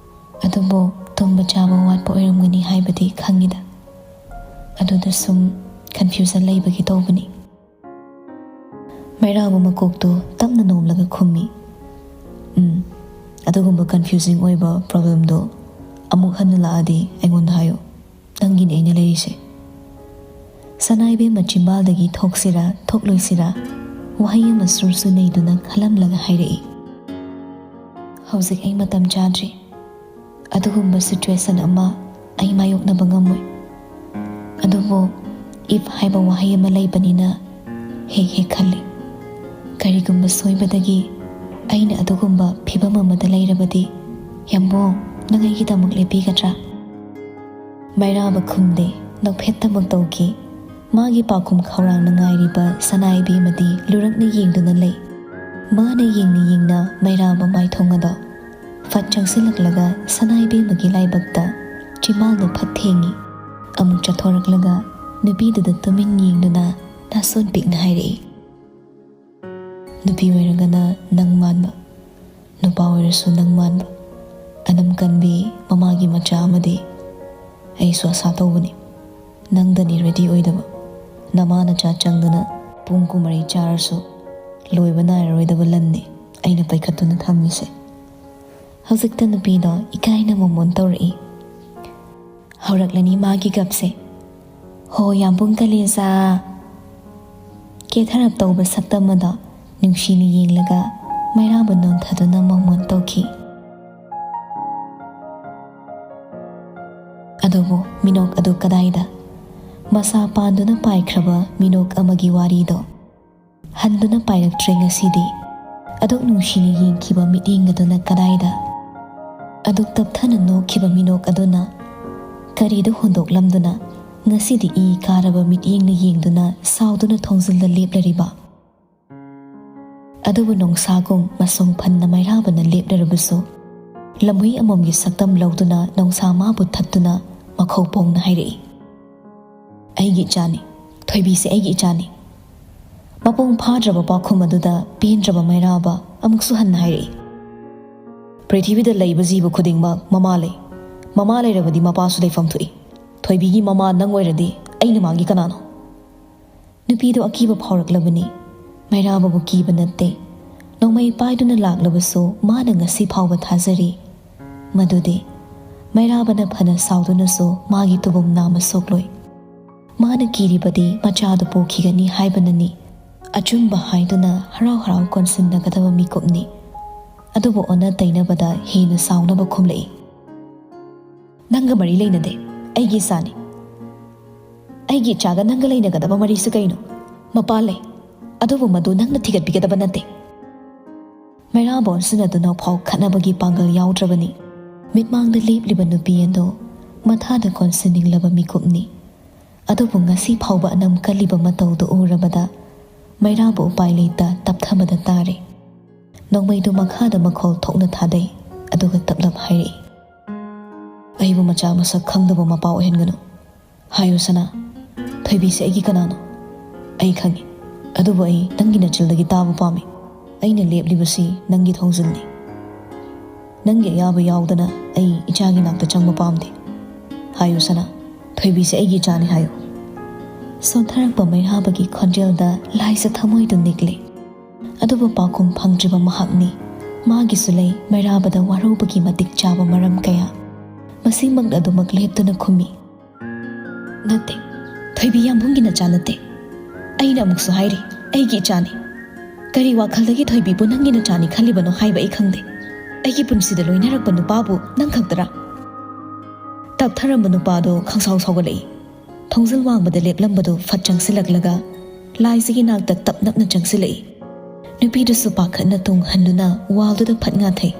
ꯑꯗꯨꯕꯨ ꯇꯨꯝꯕ ꯆꯥꯕ ꯋꯥꯠꯄ ꯑꯣꯏꯔꯝꯒꯅꯤ ꯍꯥꯏꯕꯗꯤ ꯈꯪꯉꯤꯗ꯫ ꯑꯗꯨꯗ ꯁꯨꯝ ꯀꯟꯐ꯭ꯌꯨꯖꯟ ꯂꯩꯕꯒꯤ ꯇꯧꯕꯅꯤ꯫" ꯃꯩꯔꯥꯕ ꯃꯀꯣꯛꯇꯨ ꯇꯞꯅ ꯅꯣꯝꯂꯒ ꯈꯨꯝꯃꯤ, "ꯎꯝ, ꯑꯗꯨꯒꯨꯝꯕ ꯀꯟꯐ꯭ꯌꯨꯖꯤꯡ ꯑꯣꯏꯕ ꯄ꯭ꯔꯣꯕ꯭ꯂꯦꯝꯗꯣ ꯑꯃꯨꯛ ꯍꯟꯅ ꯂꯥꯛꯑꯗꯤ ꯑꯩꯉꯣꯟꯗ ꯍꯥꯏꯌꯨ꯫ ꯅꯪꯒꯤꯅꯤ ꯑꯩꯅ ꯂꯩꯔꯤꯁꯦ꯫" ꯁꯅꯥ ꯏꯕꯦꯝꯃ ꯆꯤꯝꯕꯥꯜꯗꯒꯤ ꯊꯣꯛꯁꯤꯔꯥ ꯊꯣꯛꯂꯣꯏꯁꯤꯔꯥ ꯋꯥꯍꯩ ꯑꯃ ꯁꯨꯔꯁꯨ ꯅꯩꯗꯨꯅ ꯈꯜꯂꯝꯂꯒ ꯍꯥꯏꯔꯛꯏ, "ꯍꯧꯖꯤꯛ ꯑꯩ ꯃꯇꯝ ꯆꯥꯗ꯭ꯔꯤ꯫ ꯑꯗꯨꯒꯨꯝꯕ ꯁꯤꯆꯨꯋꯦꯁꯟ ꯑꯃ ꯑꯩ ꯃꯥꯌꯣꯛꯅꯕ ꯉꯝꯃꯣꯏ꯫ ꯑꯗꯨꯕꯨ if ꯍꯥꯏꯕ ꯋꯥꯍꯩ ꯑꯃ ꯂꯩꯕꯅꯤꯅ ꯍꯦꯛ ꯍꯦꯛ ꯈꯜꯂꯤ꯫ ꯀꯔꯤꯒꯨꯝꯕ ꯁꯣꯏꯕꯗꯒꯤ ꯑꯩꯅ ꯑꯗꯨꯒꯨꯝꯕ ꯐꯤꯕꯝ ꯑꯃꯗ ꯂꯩꯔꯕꯗꯤ, ꯌꯥꯝꯕꯨꯡ, ꯅꯪ ꯑꯩꯒꯤꯗꯃꯛ ꯂꯦꯞꯄꯤꯒꯗ꯭ꯔꯥ?" ꯃꯩꯔꯥꯕ ꯈꯨꯝꯗꯦ, ꯅꯣꯛꯐꯦꯠꯇꯃꯛ ꯇꯧꯈꯤ꯫ ꯃꯥꯒꯤ ꯄꯥꯎꯈꯨꯝ ꯈꯧꯔꯥꯡꯅ ꯉꯥꯏꯔꯤꯕ ꯁꯅꯥ ꯏꯕꯦꯝꯃꯗꯤ ꯂꯨꯔꯛꯅ ꯌꯦꯡꯗꯨꯅ ꯂꯩ꯫ ꯃꯥꯅ ꯌꯦꯡꯅ ꯌꯦꯡꯅ ꯃꯩꯔꯥꯕ ꯃꯥꯏꯊꯣꯡ ꯑꯗꯣ ꯐꯠ ꯆꯪꯁꯤꯜꯂꯛꯂꯒ ꯁꯅꯥ ꯏꯕꯦꯝꯃꯒꯤ ꯂꯥꯏꯕꯛꯇ ꯆꯤꯝꯕꯥꯜꯗꯣ ꯐꯠ ꯊꯦꯡꯉꯤ꯫ ꯑꯃꯨꯛ ꯆꯠꯊꯣꯔꯛꯂꯒ ꯅꯨꯄꯤꯗꯨꯗ ꯇꯨꯃꯤꯟ ꯌꯦꯡꯗꯨꯅ ꯅꯥꯁꯣꯟ ꯄꯤꯛꯅ ꯍꯥꯏꯔꯛꯏ, "ꯅꯨꯄꯤ ꯑꯣꯏꯔꯒꯅ ꯅꯪ ꯃꯥꯟꯕ, ꯅꯨꯄꯥ ꯑꯣꯏꯔꯁꯨ ꯅꯪ ꯃꯥꯟꯕ, ꯑꯅꯝ ꯀꯟꯕꯤ ꯃꯃꯥꯒꯤ ꯃꯆꯥ ꯑꯃꯗꯤ ꯑꯩꯁꯨ ꯑꯁꯥ ꯇꯧꯕꯅꯤ꯫ ꯅꯪꯗꯅꯤ ꯔꯦꯗꯤ ꯑꯣꯏꯗꯕ꯫ ꯅꯃꯥ ꯅꯆꯥ ꯆꯪꯗꯅ ꯄꯨꯡ ꯀꯨꯟꯃꯔꯤ ꯆꯥꯔꯁꯨ ꯂꯣꯏꯕ ꯅꯥꯏꯔꯔꯣꯏꯗꯕ ꯂꯟꯅꯤ ꯑꯩꯅ ꯄꯥꯏꯈꯠꯇꯨꯅ ꯊꯝꯃꯤꯁꯦ꯫" ꯍꯧꯖꯤꯛꯇ ꯅꯨꯄꯤꯗꯣ ꯏꯀꯥꯏꯅ ꯃꯣꯃꯣꯟ ꯇꯧꯔꯛꯏ꯫ ꯍꯧꯔꯛꯂꯅꯤ ꯃꯥꯒꯤ ꯒꯞꯁꯦ꯫ "ꯍꯣ ꯌꯥꯝꯕꯨꯡ ꯀꯂꯦꯖꯥ!" ꯀꯦꯊꯔꯞ ꯇꯧꯕ ꯁꯛꯇꯝ ꯑꯗꯣ ꯅꯨꯡꯁꯤꯅ ꯌꯦꯡꯂꯒ ꯃꯩꯔꯥꯕ ꯅꯣꯟꯊꯗꯨꯅ ꯃꯣꯃꯣꯟ ꯇꯧꯈꯤ꯫ ꯑꯗꯨꯕꯨ ꯃꯤꯅꯣꯛ ꯑꯗꯨ ꯀꯗꯥꯏꯗ? ꯃꯁꯥ ꯄꯥꯟꯗꯨꯅ ꯄꯥꯏꯈ꯭ꯔꯕ ꯃꯤꯅꯣꯛ ꯑꯃꯒꯤ ꯋꯥꯔꯤꯗꯣ ꯍꯟꯗꯨꯅ ꯄꯥꯏꯔꯛꯇ꯭ꯔꯦ ꯉꯁꯤꯗꯤ꯫ ꯑꯗꯨꯛ ꯅꯨꯡꯁꯤꯅ ꯌꯦꯡꯈꯤꯕ ꯃꯤꯠꯌꯦꯡ ꯑꯗꯨꯅ ꯀꯗꯥꯏꯗ? ꯑꯗꯨꯛ ꯇꯞꯊꯅ ꯅꯣꯛꯈꯤꯕ ꯃꯤꯅꯣꯛ ꯑꯗꯨꯅ ꯀꯔꯤꯗ ꯍꯨꯟꯗꯣꯛꯂꯝꯗꯨꯅ ꯉꯁꯤꯗꯤ ꯏ ꯀꯥꯔꯕ ꯃꯤꯠꯌꯦꯡꯅ ꯌꯦꯡꯗꯨꯅ ꯁꯥꯎꯗꯨꯅ ꯊꯣꯡꯖꯤꯜꯗ ꯂꯦꯞꯂꯔꯤꯕ? ꯑꯗꯨꯕꯨ ꯅꯣꯡꯁꯥꯒꯨꯝ ꯃꯁꯣꯡ ꯐꯟꯅ ꯃꯩꯔꯥꯕꯅ ꯂꯦꯞꯂꯔꯕꯁꯨ, ꯂꯝꯍꯨꯏ ꯑꯃꯣꯝꯒꯤ ꯁꯛꯇꯝ ꯂꯧꯗꯨꯅ ꯅꯣꯡꯁꯥ ꯃꯥꯕꯨ ꯊꯠꯇꯨꯅ ꯃꯈꯧ ꯄꯣꯡꯅ ꯍꯥꯏꯔꯛꯏ, "ꯑꯩꯒꯤ ꯏꯆꯥꯅꯤ, ꯊꯣꯏꯕꯤꯁꯦ ꯑꯩꯒꯤ ꯏꯆꯥꯅꯤ꯫" ꯃꯄꯨꯡ ꯐꯥꯗ꯭ꯔꯕ ꯄꯥꯎꯈꯨꯝ ꯑꯗꯨꯗ ꯄꯦꯟꯗ꯭ꯔꯕ ꯃꯩꯔꯥꯕ ꯑꯃꯨꯛꯁꯨ ꯍꯟꯅ ꯍꯥꯏꯔꯛꯏ, "ꯄ꯭ꯔꯤꯊꯤꯕꯤꯗ ꯂꯩꯕ ꯖꯤꯕ ꯈꯨꯗꯤꯡꯃꯛ ꯃꯃꯥ ꯂꯩ꯫ ꯃꯃꯥ ꯂꯩꯔꯕꯗꯤ ꯃꯄꯥꯁꯨ ꯂꯩꯐꯝ ꯊꯣꯛꯏ꯫ ꯊꯣꯏꯕꯤꯒꯤ ꯃꯃꯥ ꯅꯪ ꯑꯣꯏꯔꯗꯤ ꯑꯩꯅ ꯃꯥꯒꯤ ꯀꯅꯥꯅꯣ?" ꯅꯨꯄꯤꯗꯨ ꯑꯀꯤꯕ ꯐꯥꯎꯔꯛꯂꯕꯅꯤ꯫ ꯃꯩꯔꯥꯕꯕꯨ ꯀꯤꯕ ꯅꯠꯇꯦ, ꯅꯣꯡꯃꯩ ꯄꯥꯏꯗꯨꯅ ꯂꯥꯛꯂꯕꯁꯨ ꯃꯥꯅ ꯉꯁꯤ ꯐꯥꯎꯕ ꯊꯥꯖꯔꯤ ꯃꯗꯨꯗꯤ ꯃꯩꯔꯥꯕꯅ ꯐꯅ ꯁꯥꯎꯗꯨꯅꯁꯨ ꯃꯥꯒꯤ ꯇꯨꯕꯨꯝ ꯅꯥꯝꯃ ꯁꯣꯛꯂꯣꯏ꯫ ꯃꯥꯅ ꯀꯤꯔꯤꯕꯗꯤ ꯃꯆꯥꯗꯨ ꯄꯣꯛꯈꯤꯒꯅꯤ ꯍꯥꯏꯕꯅꯅꯤ꯫ ꯑꯆꯨꯝꯕ ꯍꯥꯏꯗꯨꯅ ꯍꯔꯥꯎ ꯍꯔꯥꯎ ꯀꯣꯟꯁꯤꯟꯅꯒꯗꯕ ꯃꯤꯀꯨꯞꯅꯤ꯫ ꯑꯗꯨꯕꯨ ꯑꯣꯟꯅ ꯇꯩꯅꯕꯗ ꯍꯦꯟꯅ ꯁꯥꯎꯅꯕ ꯈꯨꯝꯂꯛꯏ, "ꯅꯪꯒ ꯃꯔꯤ ꯂꯩꯅꯗꯦ, ꯑꯩꯒꯤ ꯏꯆꯥꯅꯤ꯫" "ꯑꯩꯒꯤ ꯏꯆꯥꯒ ꯅꯪꯒ ꯂꯩꯅꯒꯗꯕ ꯃꯔꯤꯁꯤ ꯀꯩꯅꯣ?" "ꯃꯄꯥ ꯂꯩ, ꯑꯗꯨꯕꯨ ꯃꯗꯨ ꯅꯪꯅ ꯊꯤꯒꯠꯄꯤꯒꯗꯕ ꯅꯠꯇꯦ꯫" ꯃꯩꯔꯥꯕ ꯑꯣꯟꯁꯤꯟꯅꯗꯨꯅ ꯐꯥꯎ ꯈꯠꯅꯕꯒꯤ ꯄꯥꯡꯒꯜ ꯌꯥꯎꯗ꯭ꯔꯕꯅꯤ꯫ ꯃꯤꯠꯃꯥꯡꯗ ꯂꯦꯞꯂꯤꯕ ꯅꯨꯄꯤ ꯑꯗꯨ ꯃꯊꯥꯗ ꯀꯣꯟꯁꯤꯟꯅꯤꯡꯂꯕ ꯃꯤꯀꯨꯞꯅꯤ꯫ ꯑꯗꯨꯕꯨ ꯉꯁꯤ ꯐꯥꯎꯕ ꯑꯅꯝ ꯀꯜꯂꯤꯕ ꯃꯇꯧꯗꯨ ꯎꯔꯕꯗ ꯃꯩꯔꯥꯕ ꯎꯄꯥꯏ ꯂꯩꯇ ꯇꯞꯊꯕꯗ ꯇꯥꯔꯦ꯫ ꯅꯣꯡꯃꯩꯗꯨ ꯃꯈꯥꯗ ꯃꯈꯣꯜ ꯊꯣꯛꯅ ꯊꯥꯗꯩ, ꯑꯗꯨꯒ ꯇꯞꯂꯞ ꯍꯥꯏꯔꯛꯏ, "ꯑꯩꯕꯨ ꯃꯆꯥ ꯃꯁꯛ ꯈꯪꯗꯕ ꯃꯄꯥ ꯑꯣꯏꯍꯟꯒꯅꯨ꯫ ꯍꯥꯏꯌꯨ ꯁꯅꯥ, ꯊꯣꯏꯕꯤꯁꯦ ꯑꯩꯒꯤ ꯀꯅꯥꯅꯣ? ꯑꯩ ꯈꯪꯉꯤ, ꯑꯗꯨꯕꯨ ꯑꯩ ꯅꯪꯒꯤ ꯅꯆꯤꯜꯗꯒꯤ ꯇꯥꯕ ꯄꯥꯝꯃꯤ꯫ ꯑꯩꯅ ꯂꯦꯞꯂꯤꯕꯁꯤ ꯅꯪꯒꯤ ꯊꯣꯡꯖꯤꯜꯅꯤ꯫ ꯅꯪꯒꯤ ꯑꯌꯥꯕ ꯌꯥꯎꯗꯅ ꯑꯩ ꯏꯆꯥꯒꯤ ꯅꯥꯛꯇ ꯆꯪꯕ ꯄꯥꯝꯗꯦ꯫ ꯍꯥꯏꯌꯨ ꯁꯅꯥ, ꯊꯣꯏꯕꯤꯁꯦ ꯑꯩꯒꯤ ꯏꯆꯥꯅꯤ ꯍꯥꯏꯌꯨ"꯫ ꯁꯣꯟꯊꯔꯛꯄ ꯃꯩꯔꯥꯕꯒꯤ ꯈꯣꯟꯖꯦꯜꯗ ꯂꯥꯏꯖ ꯊꯃꯣꯏꯗꯨ ꯅꯤꯛꯂꯦ꯫ ꯑꯗꯨꯕꯨ ꯄꯥꯎꯈꯨꯝ ꯐꯪꯗ꯭ꯔꯤꯕ ꯃꯍꯥꯛꯅꯤ꯫ ꯃꯥꯒꯤꯁꯨ ꯂꯩ ꯃꯩꯔꯥꯕꯗ ꯋꯥꯔꯧꯕꯒꯤ ꯃꯇꯤꯛ ꯆꯥꯕ ꯃꯔꯝ ꯀꯌꯥ꯫ ꯃꯁꯤꯃꯛ ꯑꯗꯨꯃꯛ ꯂꯦꯞꯇꯨꯅ ꯈꯨꯝꯃꯤ, "ꯅꯠꯇꯦ, ꯊꯣꯏꯕꯤ ꯌꯥꯝꯕꯨꯡꯒꯤ ꯅꯆꯥ ꯅꯠꯇꯦ꯫ ꯑꯩꯅ ꯑꯃꯨꯛꯁꯨ ꯍꯥꯏꯔꯤ, ꯑꯩꯒꯤ ꯏꯆꯥꯅꯤ꯫ ꯀꯔꯤ ꯋꯥꯈꯜꯗꯒꯤ ꯊꯣꯏꯕꯤꯕꯨ ꯅꯪꯒꯤ ꯅꯆꯥꯅꯤ ꯈꯜꯂꯤꯕꯅꯣ ꯍꯥꯏꯕ ꯑꯩ ꯈꯪꯗꯦ꯫ ꯑꯩꯒꯤ ꯄꯨꯟꯁꯤꯗ ꯂꯣꯏꯅꯔꯛꯄ ꯅꯨꯄꯥꯕꯨ ꯅꯪ ꯈꯛꯇꯔꯥ?" ꯇꯞꯊꯔꯝꯕ ꯅꯨꯄꯥꯗꯣ ꯈꯪꯁꯥꯎ ꯁꯥꯎꯒꯠꯂꯛꯏ꯫ ꯊꯣꯡꯖꯤꯜ ꯋꯥꯡꯃꯗ ꯂꯦꯞꯂꯝꯕꯗꯨ ꯐꯠ ꯆꯪꯁꯤꯜꯂꯛꯂꯒ ꯂꯥꯏꯖꯒꯤ ꯅꯥꯛꯇ ꯇꯞ ꯅꯞꯅ ꯆꯪꯁꯤꯜꯂꯛꯏ꯫ ꯅꯨꯄꯤꯗꯨꯁꯨ ꯄꯥꯈꯠꯅ ꯇꯨꯡ ꯍꯟꯗꯨꯅ ꯋꯥꯜꯗꯨꯗ ꯐꯠ ꯉꯥꯊꯩ꯫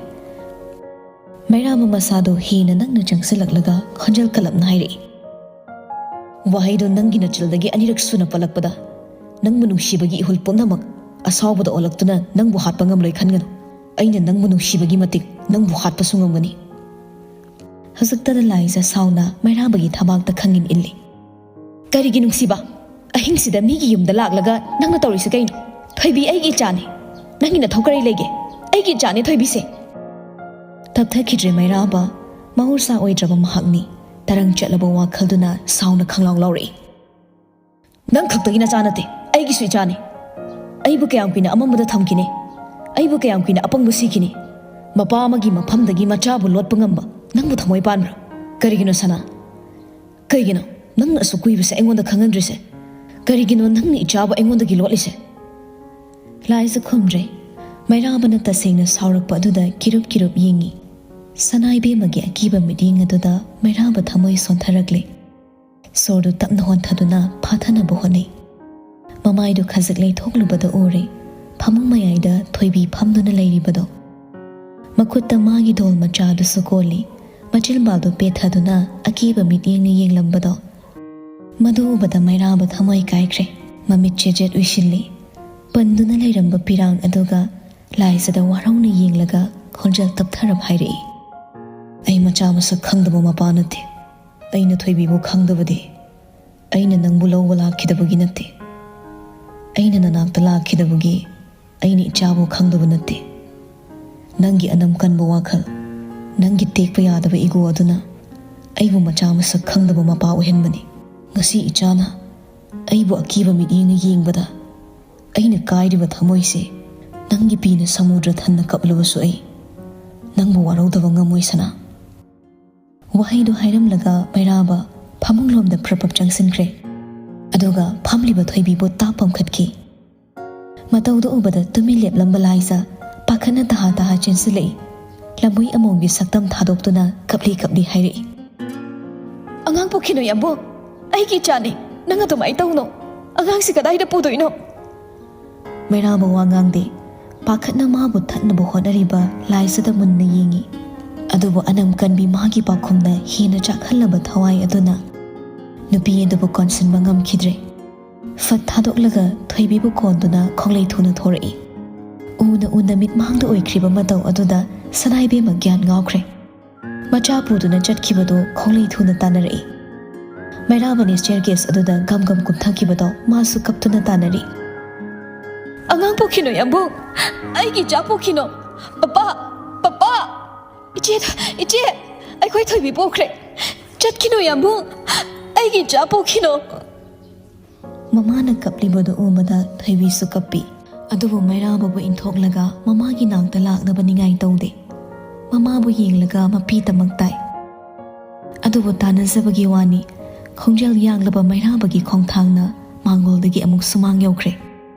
ꯃꯩꯔꯥꯕ ꯃꯁꯥꯗꯨ ꯍꯦꯟꯅ ꯅꯛꯅ ꯆꯪꯁꯤꯜꯂꯛꯂꯒ ꯈꯣꯟꯖꯦꯜ ꯀꯜꯂꯞꯅ ꯍꯥꯏꯔꯛꯏ, "ꯋꯥꯍꯩꯗꯨ ꯅꯪꯒꯤ ꯅꯆꯤꯜꯗꯒꯤ ꯑꯅꯤꯔꯛ ꯁꯨꯅ ꯄꯜꯂꯛꯄꯗ ꯅꯪꯕꯨ ꯅꯨꯡꯁꯤꯕꯒꯤ ꯏꯍꯨꯜ ꯄꯨꯝꯅꯃꯛ ꯑꯁꯥꯎꯕꯗ ꯑꯣꯜꯂꯛꯇꯨꯅ ꯅꯪꯕꯨ ꯍꯥꯠꯄ ꯉꯝꯂꯣꯏ ꯈꯟꯒꯅꯨ꯫ ꯑꯩꯅ ꯅꯪꯕꯨ ꯅꯨꯡꯁꯤꯕꯒꯤ ꯃꯇꯤꯛ ꯅꯪꯕꯨ ꯍꯥꯠꯄꯁꯨ ꯉꯝꯒꯅꯤ"꯫ ꯍꯧꯖꯤꯛꯇꯗ ꯂꯥꯏꯖ ꯁꯥꯎꯅ ꯃꯩꯔꯥꯕꯒꯤ ꯊꯕꯥꯛꯇ ꯈꯪꯏꯟ ꯏꯜꯂꯤ꯫ "ꯀꯔꯤꯒꯤ ꯅꯨꯡꯁꯤꯕ? ꯑꯍꯤꯡꯁꯤꯗ ꯃꯤꯒꯤ ꯌꯨꯝꯗ ꯂꯥꯛꯂꯒ ꯅꯪꯅ ꯇꯧꯔꯤꯁꯦ ꯀꯩꯅꯣ? ꯊꯣꯏꯕꯤ ꯑꯩꯒꯤ ꯏꯆꯥꯅꯤ꯫ ꯅꯪꯒꯤ ꯅꯊꯧ ꯀꯔꯤ ꯂꯩꯒꯦ? ꯑꯩꯒꯤ ꯏꯆꯥꯅꯤ ꯊꯣꯏꯕꯤꯁꯦ"꯫ ꯇꯞꯊꯈꯤꯗ꯭ꯔꯦ ꯃꯩꯔꯥꯕ꯫ ꯃꯍꯧꯁꯥ ꯑꯣꯏꯗ꯭ꯔꯕ ꯃꯍꯥꯛꯅꯤ꯫ ꯇꯔꯪ ꯆꯠꯂꯕ ꯋꯥꯈꯜꯗꯨꯅ ꯁꯥꯎꯅ ꯈꯪꯂꯥꯎ ꯂꯥꯎꯔꯛꯏ, "ꯅꯪ ꯈꯛꯇꯒꯤ ꯅꯆꯥ ꯅꯠꯇꯦ, ꯑꯩꯒꯤꯁꯨ ꯏꯆꯥꯅꯤ꯫ ꯑꯩꯕꯨ ꯀꯌꯥꯝ ꯀꯨꯏꯅ ꯑꯃꯝꯕꯗ ꯊꯝꯈꯤꯅꯤ? ꯑꯩꯕꯨ ꯀꯌꯥꯝ ꯀꯨꯏꯅ ꯑꯄꯪꯕ ꯁꯤꯈꯤꯅꯤ? ꯃꯄꯥ ꯑꯃꯒꯤ ꯃꯐꯝꯗꯒꯤ ꯃꯆꯥꯕꯨ ꯂꯣꯠꯄ ꯉꯝꯕ ꯅꯪꯕꯨ ꯊꯃꯣꯏ ꯄꯥꯟꯕ꯭ꯔꯥ? ꯀꯔꯤꯒꯤꯅꯣ ꯁꯅꯥ? ꯀꯩꯒꯤꯅꯣ ꯅꯪꯅ ꯑꯁꯨꯛ ꯀꯨꯏꯕꯁꯦ ꯑꯩꯉꯣꯟꯗ ꯈꯪꯍꯟꯗ꯭ꯔꯤꯁꯦ? ꯀꯔꯤꯒꯤꯅꯣ ꯅꯪꯅ ꯏꯆꯥꯕꯨ ꯑꯩꯉꯣꯟꯗꯒꯤ ꯂꯣꯠꯂꯤꯁꯦ?" ꯂꯥꯏꯖ ꯈꯨꯝꯗ꯭ꯔꯦ꯫ ꯃꯩꯔꯥꯕꯅ ꯇꯁꯦꯡꯅ ꯁꯥꯎꯔꯛꯄ ꯑꯗꯨꯗ ꯀꯤꯔꯨꯞ ꯀꯤꯔꯨꯞ ꯌꯦꯡꯉꯤ꯫ ꯁꯅꯥ ꯏꯕꯦꯝꯃꯒꯤ ꯑꯀꯤꯕ ꯃꯤꯠꯌꯦꯡ ꯑꯗꯨꯗ ꯃꯩꯔꯥꯕ ꯊꯃꯣꯏ ꯁꯣꯟꯊꯔꯛꯂꯦ꯫ ꯁꯣꯔꯗꯨ ꯇꯞꯅ ꯍꯣꯟꯊꯗꯨꯅ ꯐꯥꯊꯅꯕ ꯍꯣꯠꯅꯩ꯫ ꯃꯃꯥꯏꯗꯨ ꯈꯖꯤꯛ ꯂꯩꯊꯣꯛꯂꯨꯕꯗ ꯎꯔꯦ ꯐꯃꯨꯡ ꯃꯌꯥꯏꯗ ꯊꯣꯏꯕꯤ ꯐꯝꯗꯨꯅ ꯂꯩꯔꯤꯕꯗꯣ꯫ ꯃꯈꯨꯠꯇ ꯃꯥꯒꯤ ꯗꯣꯜ ꯃꯆꯥꯗꯨꯁꯨ ꯀꯣꯜꯂꯤ꯫ ꯃꯆꯤꯟꯕꯥꯜꯗꯨ ꯄꯦꯠꯊꯗꯨꯅ ꯑꯀꯤꯕ ꯃꯤꯠꯌꯦꯡꯅ ꯌꯦꯡꯂꯝꯕꯗꯣ꯫ ꯃꯗꯨ ꯎꯕꯗ ꯃꯩꯔꯥꯕ ꯊꯃꯣꯏ ꯀꯥꯏꯈ꯭ꯔꯦ꯫ ꯃꯃꯤꯠ ꯆꯦꯖꯦꯠ ꯎꯏꯁꯤꯜꯂꯤ꯫ ꯄꯟꯗꯨꯅ ꯂꯩꯔꯝꯕ ꯄꯤꯔꯥꯡ ꯑꯗꯨꯒ ꯂꯥꯏꯖꯗ ꯋꯥꯔꯧꯅ ꯌꯦꯡꯂꯒ ꯈꯣꯟꯖꯦꯜ ꯇꯞꯊꯔꯞ ꯍꯥꯏꯔꯛꯏ, "ꯑꯩ ꯃꯆꯥ ꯃꯁꯛ ꯈꯪꯗꯕ ꯃꯄꯥ ꯅꯠꯇꯦ꯫ ꯑꯩꯅ ꯊꯣꯏꯕꯤꯕꯨ ꯈꯪꯗꯕꯗꯤ ꯑꯩꯅ ꯅꯪꯕꯨ ꯂꯧꯕ ꯂꯥꯛꯈꯤꯗꯕꯒꯤ ꯅꯠꯇꯦ꯫ ꯑꯩꯅ ꯅꯅꯥꯛꯇ ꯂꯥꯛꯈꯤꯗꯕꯒꯤ ꯑꯩꯅ ꯏꯆꯥꯕꯨ ꯈꯪꯗꯕ ꯅꯠꯇꯦ꯫ ꯅꯪꯒꯤ ꯑꯅꯝ ꯀꯟꯕ ꯋꯥꯈꯜ, ꯅꯪꯒꯤ ꯇꯦꯛꯄ ꯌꯥꯗꯕ ꯏꯒꯣ ꯑꯗꯨꯅ ꯑꯩꯕꯨ ꯃꯆꯥ ꯃꯁꯛ ꯈꯪꯗꯕ ꯃꯄꯥ ꯑꯣꯏꯍꯟꯕꯅꯤ꯫ ꯉꯁꯤ ꯏꯆꯥꯅ ꯑꯩꯕꯨ ꯑꯀꯤꯕ ꯃꯤꯠꯌꯦꯡꯅ ꯌꯦꯡꯕꯗ ꯑꯩꯅ ꯀꯥꯏꯔꯤꯕ ꯊꯃꯣꯏꯁꯦ ꯅꯪꯒꯤ ꯄꯤꯅ ꯁꯃꯨꯗ꯭ꯔ ꯊꯟꯅ ꯀꯞꯂꯕꯁꯨ ꯑꯩ ꯅꯪꯕꯨ ꯋꯥꯔꯧꯗꯕ ꯉꯝꯃꯣꯏ ꯁꯅꯥ"꯫ ꯋꯥꯍꯩꯗꯨ ꯍꯥꯏꯔꯝꯂꯒ ꯃꯩꯔꯥꯕ ꯐꯃꯨꯡꯂꯣꯝꯗ ꯄ꯭ꯔꯞ ꯄ꯭ꯔꯞ ꯆꯪꯁꯤꯟꯈ꯭ꯔꯦ꯫ ꯑꯗꯨꯒ ꯐꯝꯂꯤꯕ ꯊꯣꯏꯕꯤꯕꯨ ꯇꯥꯞ ꯄꯝꯈꯠꯈꯤ꯫ ꯃꯇꯧꯗꯨ ꯎꯕꯗ ꯇꯨꯃꯤꯟ ꯂꯦꯞꯂꯝꯕ ꯂꯥꯏꯖ ꯄꯥꯈꯠꯅ ꯇꯍꯥ ꯇꯍꯥ ꯆꯦꯟꯁꯤꯜꯂꯛꯏ꯫ ꯂꯝꯕꯣꯏ ꯑꯃꯣꯝꯒꯤ ꯁꯛꯇꯝ ꯊꯥꯗꯣꯛꯇꯨꯅ ꯀꯞꯂꯤ ꯀꯞꯂꯤ ꯍꯥꯏꯔꯛꯏ, "ꯑꯉꯥꯡ ꯄꯣꯛꯈꯤꯅꯨ ꯌꯥꯝꯕꯨꯡ, ꯑꯩꯒꯤ ꯏꯆꯥꯅꯤ, ꯅꯪ ꯑꯗꯨꯃꯥꯏꯅ ꯇꯧꯅꯣ꯫ ꯑꯉꯥꯡꯁꯤ ꯀꯗꯥꯏꯗ ꯄꯨꯗꯣꯏꯅꯣ?" ꯃꯩꯔꯥꯕ ꯋꯥ ꯉꯥꯡꯗꯦ꯫ ꯄꯥꯈꯠꯅ ꯃꯥꯕꯨ ꯊꯠꯅꯕ ꯍꯣꯠꯅꯔꯤꯕ ꯂꯥꯏꯖꯗ ꯃꯨꯟꯅ ꯌꯦꯡꯏ꯫ ꯑꯗꯨꯕꯨ ꯑꯅꯝ ꯀꯟꯕꯤ ꯃꯥꯒꯤ ꯄꯥꯎꯈꯨꯝꯅ ꯍꯦꯟꯅ ꯆꯥꯛꯍꯜꯂꯕ ꯊꯋꯥꯏ ꯑꯗꯨꯅ ꯅꯨꯄꯤ ꯑꯗꯨꯕꯨ ꯀꯣꯟꯁꯤꯟꯕ ꯉꯝꯈꯤꯗ꯭ꯔꯦ꯫ ꯐꯠ ꯊꯥꯗꯣꯛꯂꯒ ꯊꯣꯏꯕꯤꯕꯨ ꯀꯣꯟꯗꯨꯅ ꯈꯣꯡꯂꯩ ꯊꯨꯅ ꯊꯣꯔꯛꯏ꯫ ꯎꯅ ꯎꯅ ꯃꯤꯠꯃꯥꯡꯗ ꯑꯣꯏꯈ꯭ꯔꯤꯕ ꯃꯇꯧ ꯑꯗꯨꯗ ꯁꯅꯥꯏꯕꯦꯝꯃ ꯒ꯭ꯌꯥꯟ ꯉꯥꯎꯈ꯭ꯔꯦ꯫ ꯃꯆꯥ ꯄꯨꯗꯨꯅ ꯆꯠꯈꯤꯕꯗꯨ ꯈꯣꯡꯂꯩ ꯊꯨꯅ ꯇꯥꯟꯅꯔꯛꯏ꯫ ꯃꯩꯔꯥꯕꯅꯤ ꯁ꯭ꯇꯦꯌꯔꯀꯦꯁ ꯑꯗꯨꯗ ꯒꯝ ꯒꯝ ꯀꯨꯝꯊꯈꯤꯕꯗꯣ ꯃꯥꯁꯨ ꯀꯞꯇꯨꯅ ꯇꯥꯟꯅꯔꯤ꯫ "ꯑꯉꯥꯡ ꯄꯣꯛꯈꯤꯅꯣ ꯌꯥꯝꯕꯨꯡ, ꯑꯩꯒꯤ ꯏꯆꯥ ꯄꯣꯛꯈꯤꯅꯣ꯫ ꯄꯄꯥ, ꯄꯄꯥ, ꯏꯆꯦ, ꯏꯆꯦ, ꯑꯩꯈꯣꯏ ꯊꯣꯏꯕꯤ ꯄꯣꯛꯈ꯭ꯔꯦ꯫ ꯆꯠꯈꯤꯅꯣ ꯌꯥꯝꯕꯨꯡ, ꯑꯩꯒꯤ ꯏꯆꯥ ꯄꯣꯛꯈꯤꯅꯣ"꯫ ꯃꯃꯥꯅ ꯀꯞꯂꯤꯕꯗꯨ ꯎꯕꯗ ꯊꯣꯏꯕꯤꯁꯨ ꯀꯞꯄꯤ꯫ ꯑꯗꯨꯕꯨ ꯃꯩꯔꯥꯕꯕꯨ ꯏꯟꯊꯣꯛꯂꯒ ꯃꯃꯥꯒꯤ ꯅꯥꯛꯇ ꯂꯥꯛꯅꯕ ꯅꯤꯡꯉꯥꯏ ꯇꯧꯗꯦ꯫ ꯃꯃꯥꯕꯨ ꯌꯦꯡꯂꯒ ꯃꯄꯤ ꯇꯃꯛ ꯇꯥꯏ꯫ ꯑꯗꯨꯕꯨ ꯇꯥꯟꯅꯖꯕꯒꯤ ꯋꯥꯅꯤ, ꯈꯣꯡꯖꯦꯜ ꯌꯥꯡꯂꯕ ꯃꯩꯔꯥꯕꯒꯤ ꯈꯣꯡꯊꯥꯡꯅ ꯃꯥꯡꯒꯣꯜꯗꯒꯤ ꯑꯃꯨꯛ ꯁꯨꯃꯥꯡ ꯌꯧꯈ꯭ꯔꯦ꯫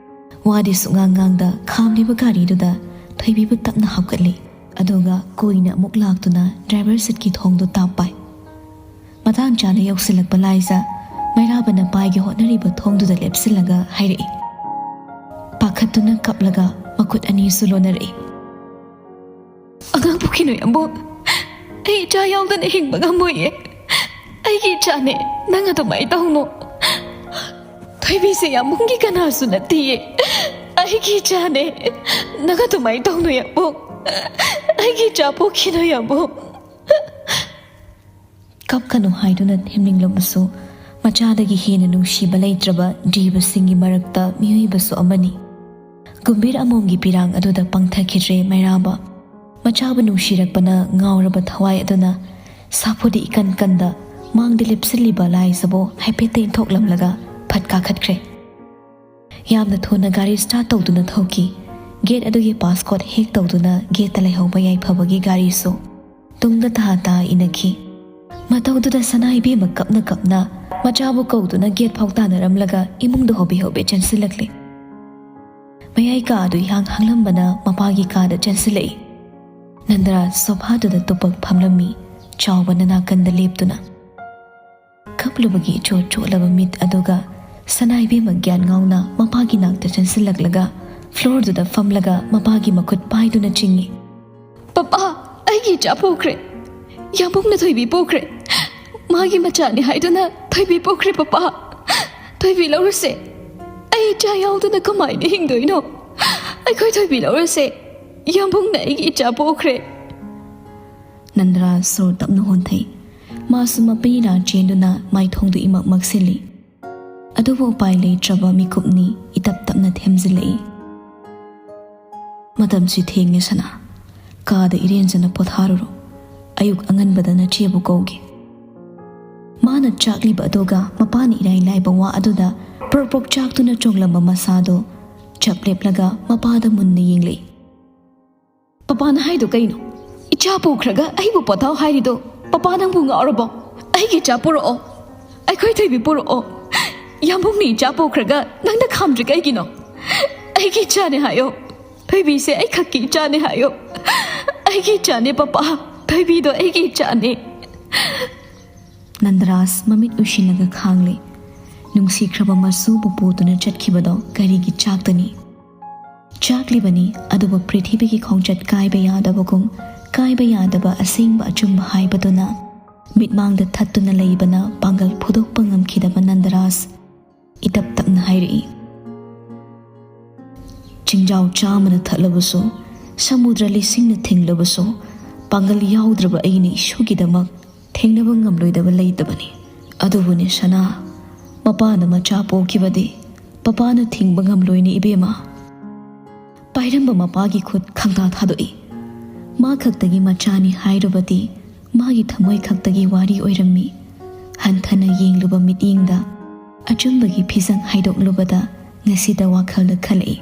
ꯋꯥꯗꯤ ꯁꯨꯛꯉꯥꯡ ꯉꯥꯡꯗ ꯈꯥꯝꯂꯤꯕ ꯒꯥꯔꯤꯗꯨꯗ ꯊꯣꯏꯕꯤꯕꯨ ꯇꯞꯅ ꯍꯥꯞꯀꯠꯂꯤ꯫ ꯑꯗꯨꯒ ꯀꯣꯏꯅ ꯑꯃꯨꯛ ꯂꯥꯛꯇꯨꯅ ꯗ꯭ꯔꯥꯏꯚꯔ ꯁꯤꯠꯀꯤ ꯊꯣꯡꯗꯨ ꯇꯥꯞ ꯄꯥꯏ꯫ ꯃꯇꯥꯡ ꯆꯥꯅ ꯌꯧꯁꯤꯜꯂꯛꯄ ꯂꯥꯏꯖ ꯃꯩꯔꯥꯕꯅ ꯄꯥꯏꯒꯦ ꯍꯣꯠꯅꯔꯤꯕ ꯊꯣꯡꯗꯨꯗ ꯂꯦꯞꯁꯤꯜꯂꯒ ꯍꯥꯏꯔꯛꯏ꯫ ꯄꯥꯈꯠꯇꯨꯅ ꯀꯞꯂꯒ ꯃꯈꯨꯠ ꯑꯅꯤꯁꯨ ꯂꯣꯟꯅꯔꯛꯏ꯫ "ꯑꯉꯥꯡ ꯄꯣꯛꯈꯤꯅꯨ ꯌꯥꯝꯕꯨꯡ, ꯑꯩ ꯏꯆꯥ ꯌꯥꯎꯗꯅ ꯍꯤꯡꯕ ꯉꯝꯃꯣꯏꯌꯦ꯫ ꯑꯩꯒꯤ ꯏꯆꯥꯅꯦ, ꯅꯪ ꯑꯗꯨꯃꯥꯏꯅ ꯇꯧꯅꯣ"꯫ ꯊꯣꯏꯕꯤꯁꯦ ꯌꯥꯝꯕꯨꯡꯒꯤ ꯀꯅꯥꯁꯨ ꯅꯠꯇꯤꯌꯦ꯫ ꯑꯩꯒꯤ ꯏꯆꯥꯅꯦ꯫ ꯅꯪ ꯑꯗꯨꯃꯥꯏꯅ ꯇꯧꯅꯨ ꯌꯥꯕꯨꯡ꯫ ꯑꯩꯒꯤ ꯏꯆꯥ ꯄꯣꯛꯈꯤꯅꯨ ꯌꯥꯕꯨꯡ꯫ ꯀꯞꯀꯅꯨ ꯍꯥꯏꯗꯨꯅ ꯊꯦꯝꯅꯤꯡꯂꯕꯁꯨ, ꯃꯆꯥꯗꯒꯤ ꯍꯦꯟꯅ ꯅꯨꯡꯁꯤꯕ ꯂꯩꯇ꯭ꯔꯕ ꯖꯤꯕꯁꯤꯡꯒꯤ ꯃꯔꯛꯇ ꯃꯤꯑꯣꯏꯕꯁꯨ ꯑꯃꯅꯤ꯫ ꯒꯨꯝꯕꯤꯔ ꯑꯃꯣꯝꯒꯤ ꯄꯤꯔꯥꯡ ꯑꯗꯨꯗ ꯄꯪꯊꯈꯤꯗ꯭ꯔꯦ ꯃꯩꯔꯥꯕ꯫ ꯃꯆꯥꯕꯨ ꯅꯨꯡꯁꯤꯔꯛꯄꯅ ꯉꯥꯎꯔꯕ ꯊꯋꯥꯏ ꯑꯗꯨꯅ ꯁꯥꯐꯨꯗꯤ ꯏꯀꯟ ꯀꯟꯗ ꯃꯥꯡꯗ ꯂꯦꯞꯁꯤꯜꯂꯤꯕ ꯂꯥꯏꯖꯕꯨ ꯍꯥꯏꯐꯦꯠꯇ ꯏꯟꯊꯣꯛꯂꯝꯂꯒ ꯐꯠ ꯀꯥꯈꯠꯈ꯭ꯔꯦ꯫ ꯌꯥꯝꯅ ꯊꯨꯅ ꯒꯥꯔꯤ ꯁ꯭ꯇꯥꯔꯠ ꯇꯧꯗꯨꯅ ꯊꯧꯈꯤ꯫ ꯒꯦꯠ ꯑꯗꯨꯒꯤ ꯄꯥꯁꯀꯣꯠ ꯍꯦꯛ ꯇꯧꯗꯨꯅ ꯒꯦꯠꯇ ꯂꯩꯍꯧꯕ ꯌꯥꯏꯐꯕꯒꯤ ꯒꯥꯔꯤꯁꯨ ꯇꯨꯡꯗ ꯇꯥ ꯇꯥ ꯏꯟꯅꯈꯤ꯫ ꯃꯇꯧꯗꯨꯗ ꯁꯅꯥ ꯏꯕꯦꯝꯃ ꯀꯞꯅ ꯀꯞꯅ ꯃꯆꯥꯕꯨ ꯀꯧꯗꯨꯅ ꯒꯦꯠ ꯐꯥꯎ ꯇꯥꯟꯅꯔꯝꯂꯒ ꯏꯃꯨꯡꯗ ꯍꯣꯕꯦ ꯍꯣꯕꯦ ꯆꯦꯟꯁꯤꯜꯂꯛꯂꯦ꯫ ꯃꯌꯥꯏ ꯀꯥ ꯑꯗꯨ ꯏꯍꯥꯡ ꯍꯥꯡꯂꯝꯕꯅ ꯃꯄꯥꯒꯤ ꯀꯥꯗ ꯆꯦꯟꯁꯤꯜꯂꯛꯏ꯫ ꯅꯟꯗꯔꯥꯖ ꯁꯣꯐꯥꯗꯨꯗ ꯇꯨꯄꯛ ꯐꯝꯂꯝꯃꯤ, ꯆꯥꯎꯕꯅ ꯅꯥꯀꯟꯗ ꯂꯦꯞꯇꯨꯅ꯫ ꯀꯞꯂꯨꯕꯒꯤ ꯏꯆꯣꯠ ꯆꯣꯠꯂꯕ ꯃꯤꯠ ꯑꯗꯨꯒ ꯁꯅꯥ ꯏꯕꯦꯝꯃ ꯒ꯭ꯌꯥꯟ ꯉꯥꯎꯅ ꯃꯄꯥꯒꯤ ꯅꯥꯛꯇ ꯆꯦꯟꯁꯤꯜꯂꯛꯂꯒ ꯐ꯭ꯂꯣꯔꯗꯨꯗ ꯐꯝꯂꯒ ꯃꯄꯥꯒꯤ ꯃꯈꯨꯠ ꯄꯥꯏꯗꯨꯅ ꯆꯤꯡꯏ꯫ "ꯄꯄꯥ, ꯑꯩꯒꯤ ꯏꯆꯥ ꯄꯣꯛꯈ꯭ꯔꯦ꯫ ꯌꯥꯝꯕꯨꯡꯅ ꯊꯣꯏꯕꯤ ꯄꯣꯛꯈ꯭ꯔꯦ꯫ ꯃꯥꯒꯤ ꯃꯆꯥꯅꯤ ꯍꯥꯏꯗꯨꯅ ꯊꯣꯏꯕꯤ ꯄꯣꯛꯈ꯭ꯔꯦ ꯄꯄꯥ꯫ ꯊꯣꯏꯕꯤ ꯂꯧꯔꯁꯦ꯫ ꯑꯩ ꯏꯆꯥ ꯌꯥꯎꯗꯅ ꯀꯃꯥꯏꯅ ꯍꯤꯡꯗꯣꯏꯅꯣ? ꯑꯩꯈꯣꯏ ꯊꯣꯏꯕꯤ ꯂꯧꯔꯁꯦ꯫ ꯌꯥꯝꯕꯨꯡꯅ ꯑꯩꯒꯤ ꯏꯆꯥ ꯄꯣꯛꯈ꯭ꯔꯦ꯫" ꯅꯟꯗꯔꯥꯖ ꯁꯣꯔ ꯇꯞꯅ ꯍꯣꯟꯊꯩ꯫ ꯃꯥꯁꯨ ꯃꯄꯤ ꯏꯔꯥ ꯆꯦꯟꯗꯨꯅ ꯃꯥꯏꯊꯣꯡꯗꯨ ꯏꯃꯛ ꯃꯛꯁꯤꯜꯂꯤ꯫ ꯑꯗꯨꯕꯨ ꯎꯄꯥꯏ ꯂꯩꯇ꯭ꯔꯕ ꯃꯤꯀꯨꯞꯅꯤ ꯏꯇꯞ ꯇꯞꯅ ꯊꯦꯝꯖꯤꯜꯂꯛꯏ꯫ "ꯃꯇꯝꯁꯤ ꯊꯦꯡꯉꯦ ꯁꯅꯥ, ꯀꯥꯗ ꯏꯔꯦꯟꯖꯅ ꯄꯣꯊꯥꯔꯨꯔꯣ꯫ ꯑꯌꯨꯛ ꯑꯉꯟꯕꯗ ꯅꯆꯦꯕꯨ ꯀꯧꯒꯦ꯫" ꯃꯥꯅ ꯆꯥꯛꯂꯤꯕ ꯑꯗꯨꯒ ꯃꯄꯥꯅ ꯏꯔꯥꯏ ꯂꯥꯏꯕ ꯋꯥ ꯑꯗꯨꯗ ꯄ꯭ꯔꯣꯛ ꯄ꯭ꯔꯣꯛ ꯆꯥꯛꯇꯨꯅ ꯆꯣꯡꯂꯝꯕ ꯃꯁꯥꯗꯨ ꯆꯞ ꯂꯦꯞꯂꯒ ꯃꯄꯥꯗ ꯃꯨꯟꯅ ꯌꯦꯡꯂꯛꯏ꯫ "ꯄꯄꯥꯅ ꯍꯥꯏꯗꯣ ꯀꯩꯅꯣ? ꯏꯆꯥ ꯄꯨꯈ꯭ꯔꯒ ꯑꯩꯕꯨ ꯄꯣꯊꯥꯎ ꯍꯥꯏꯔꯤꯗꯣ? ꯄꯄꯥ, ꯅꯪꯕꯨ ꯉꯥꯎꯔꯕꯣ? ꯑꯩꯒꯤ ꯏꯆꯥ ꯄꯨꯔꯛꯑꯣ꯫ ꯑꯩꯈꯣꯏ ꯊꯣꯏꯕꯤ ꯄꯨꯔꯛꯑꯣ꯫ ꯌꯥꯝꯕꯨꯡꯅ ꯏꯆꯥ ꯄꯨꯈ꯭ꯔꯒ ꯅꯪꯅ ꯈꯥꯝꯗ꯭ꯔꯤ ꯀꯩꯒꯤꯅꯣ? ꯑꯩꯒꯤ ꯏꯆꯥꯅꯦ ꯍꯥꯏꯌꯣ꯫ ꯊꯣꯏꯕꯤꯁꯦ ꯑꯩ ꯈꯛꯀꯤ ꯏꯆꯥꯅꯦ ꯍꯥꯏꯌꯣ꯫ ꯑꯩꯒꯤ ꯏꯆꯥꯅꯦ ꯄꯄꯥ꯫ ꯊꯣꯏꯕꯤꯗꯣ ꯑꯩꯒꯤ ꯏꯆꯥꯅꯦ꯫" ꯅꯟꯗꯔꯥꯖ ꯃꯃꯤꯠ ꯎꯏꯁꯤꯜꯂꯒ ꯈꯥꯡꯂꯦ꯫ ꯅꯨꯡꯁꯤꯈ꯭ꯔꯕ ꯃꯁꯨꯕꯨ ꯄꯨꯗꯨꯅ ꯆꯠꯈꯤꯕꯗꯣ ꯀꯔꯤꯒꯤ ꯆꯥꯛꯇꯅꯤ? ꯆꯥꯛꯂꯤꯕꯅꯤ, ꯑꯗꯨꯕꯨ ꯄ꯭ꯔꯤꯊꯤꯕꯤꯒꯤ ꯈꯣꯡꯆꯠ ꯀꯥꯏꯕ ꯌꯥꯗꯕꯒꯨꯝ, ꯀꯥꯏꯕ ꯌꯥꯗꯕ ꯑꯁꯦꯡꯕ ꯑꯆꯨꯝꯕ ꯍꯥꯏꯕꯗꯨꯅ ꯃꯤꯠꯃꯥꯡꯗ ꯊꯠꯇꯨꯅ ꯂꯩꯕꯅ ꯄꯥꯡꯒꯜ ꯐꯨꯗꯣꯛꯄ ꯉꯝꯈꯤꯗꯕ ꯅꯟꯗꯔꯥꯖ ꯏꯇꯞ ꯇꯞꯅ ꯍꯥꯏꯔꯛꯏ꯫ ꯆꯤꯡꯖꯥꯎ ꯆꯥꯝꯃꯅ ꯊꯠꯂꯕꯁꯨ, ꯁꯃꯨꯗ꯭ꯔ ꯂꯤꯁꯤꯡꯅ ꯊꯤꯡꯂꯕꯁꯨ, ꯄꯥꯡꯒꯜ ꯌꯥꯎꯗ꯭ꯔꯕ ꯑꯩꯅ ꯏꯁꯨꯒꯤꯗꯃꯛ ꯊꯦꯡꯅꯕ ꯉꯝꯂꯣꯏꯗꯕ ꯂꯩꯇꯕꯅꯤ꯫ ꯑꯗꯨꯕꯨꯅꯦ ꯁꯅꯥ, ꯃꯄꯥꯅ ꯃꯆꯥ ꯄꯣꯛꯈꯤꯕꯗꯤ ꯄꯄꯥꯅ ꯊꯤꯡꯕ ꯉꯝꯂꯣꯏꯅꯦ ꯏꯕꯦꯝꯃ꯫ ꯄꯥꯏꯔꯝꯕ ꯃꯄꯥꯒꯤ ꯈꯨꯠ ꯈꯪꯊꯥ ꯊꯥꯗꯣꯛꯏ꯫ ꯃꯥ ꯈꯛꯇꯒꯤ ꯃꯆꯥꯅꯤ ꯍꯥꯏꯔꯨꯕꯗꯤ ꯃꯥꯒꯤ ꯊꯃꯣꯏ ꯈꯛꯇꯒꯤ ꯋꯥꯔꯤ ꯑꯣꯏꯔꯝꯃꯤ꯫ ꯍꯟꯊꯅ ꯌꯦꯡꯂꯨꯕ ꯃꯤꯠꯌꯦꯡꯗ ꯑꯆꯨꯝꯕꯒꯤ ꯐꯤꯖꯪ ꯍꯥꯏꯗꯣꯛꯂꯨꯕꯗ ꯉꯁꯤꯗ ꯋꯥꯈꯜꯗ ꯈꯜꯂꯛꯏ꯫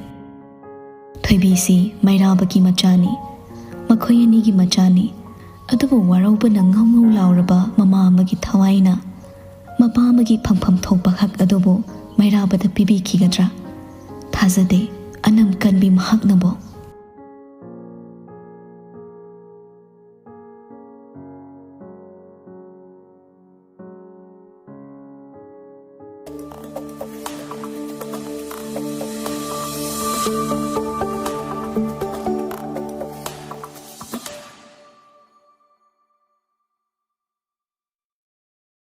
ꯊꯣꯏꯕꯤꯁꯤ ꯃꯩꯔꯥꯕꯒꯤ ꯃꯆꯥꯅꯤ꯫ ꯃꯈꯣꯏ ꯑꯅꯤꯒꯤ ꯃꯆꯥꯅꯤ꯫ ꯑꯗꯨꯕꯨ ꯋꯥꯔꯧꯕꯅ ꯉꯧ ꯉꯧ ꯂꯥꯎꯔꯕ ꯃꯃꯥ ꯑꯃꯒꯤ ꯊꯋꯥꯏꯅ ꯃꯄꯥ ꯑꯃꯒꯤ ꯐꯪꯐꯝ ꯊꯣꯛꯄ ꯍꯛ ꯑꯗꯨꯕꯨ ꯃꯩꯔꯥꯕꯗ ꯄꯤꯕꯤꯈꯤꯒꯗ꯭ꯔꯥ? ꯊꯥꯖꯗꯦ, ꯑꯅꯝ ꯀꯟꯕꯤ ꯃꯍꯥꯛꯅꯕꯨ꯫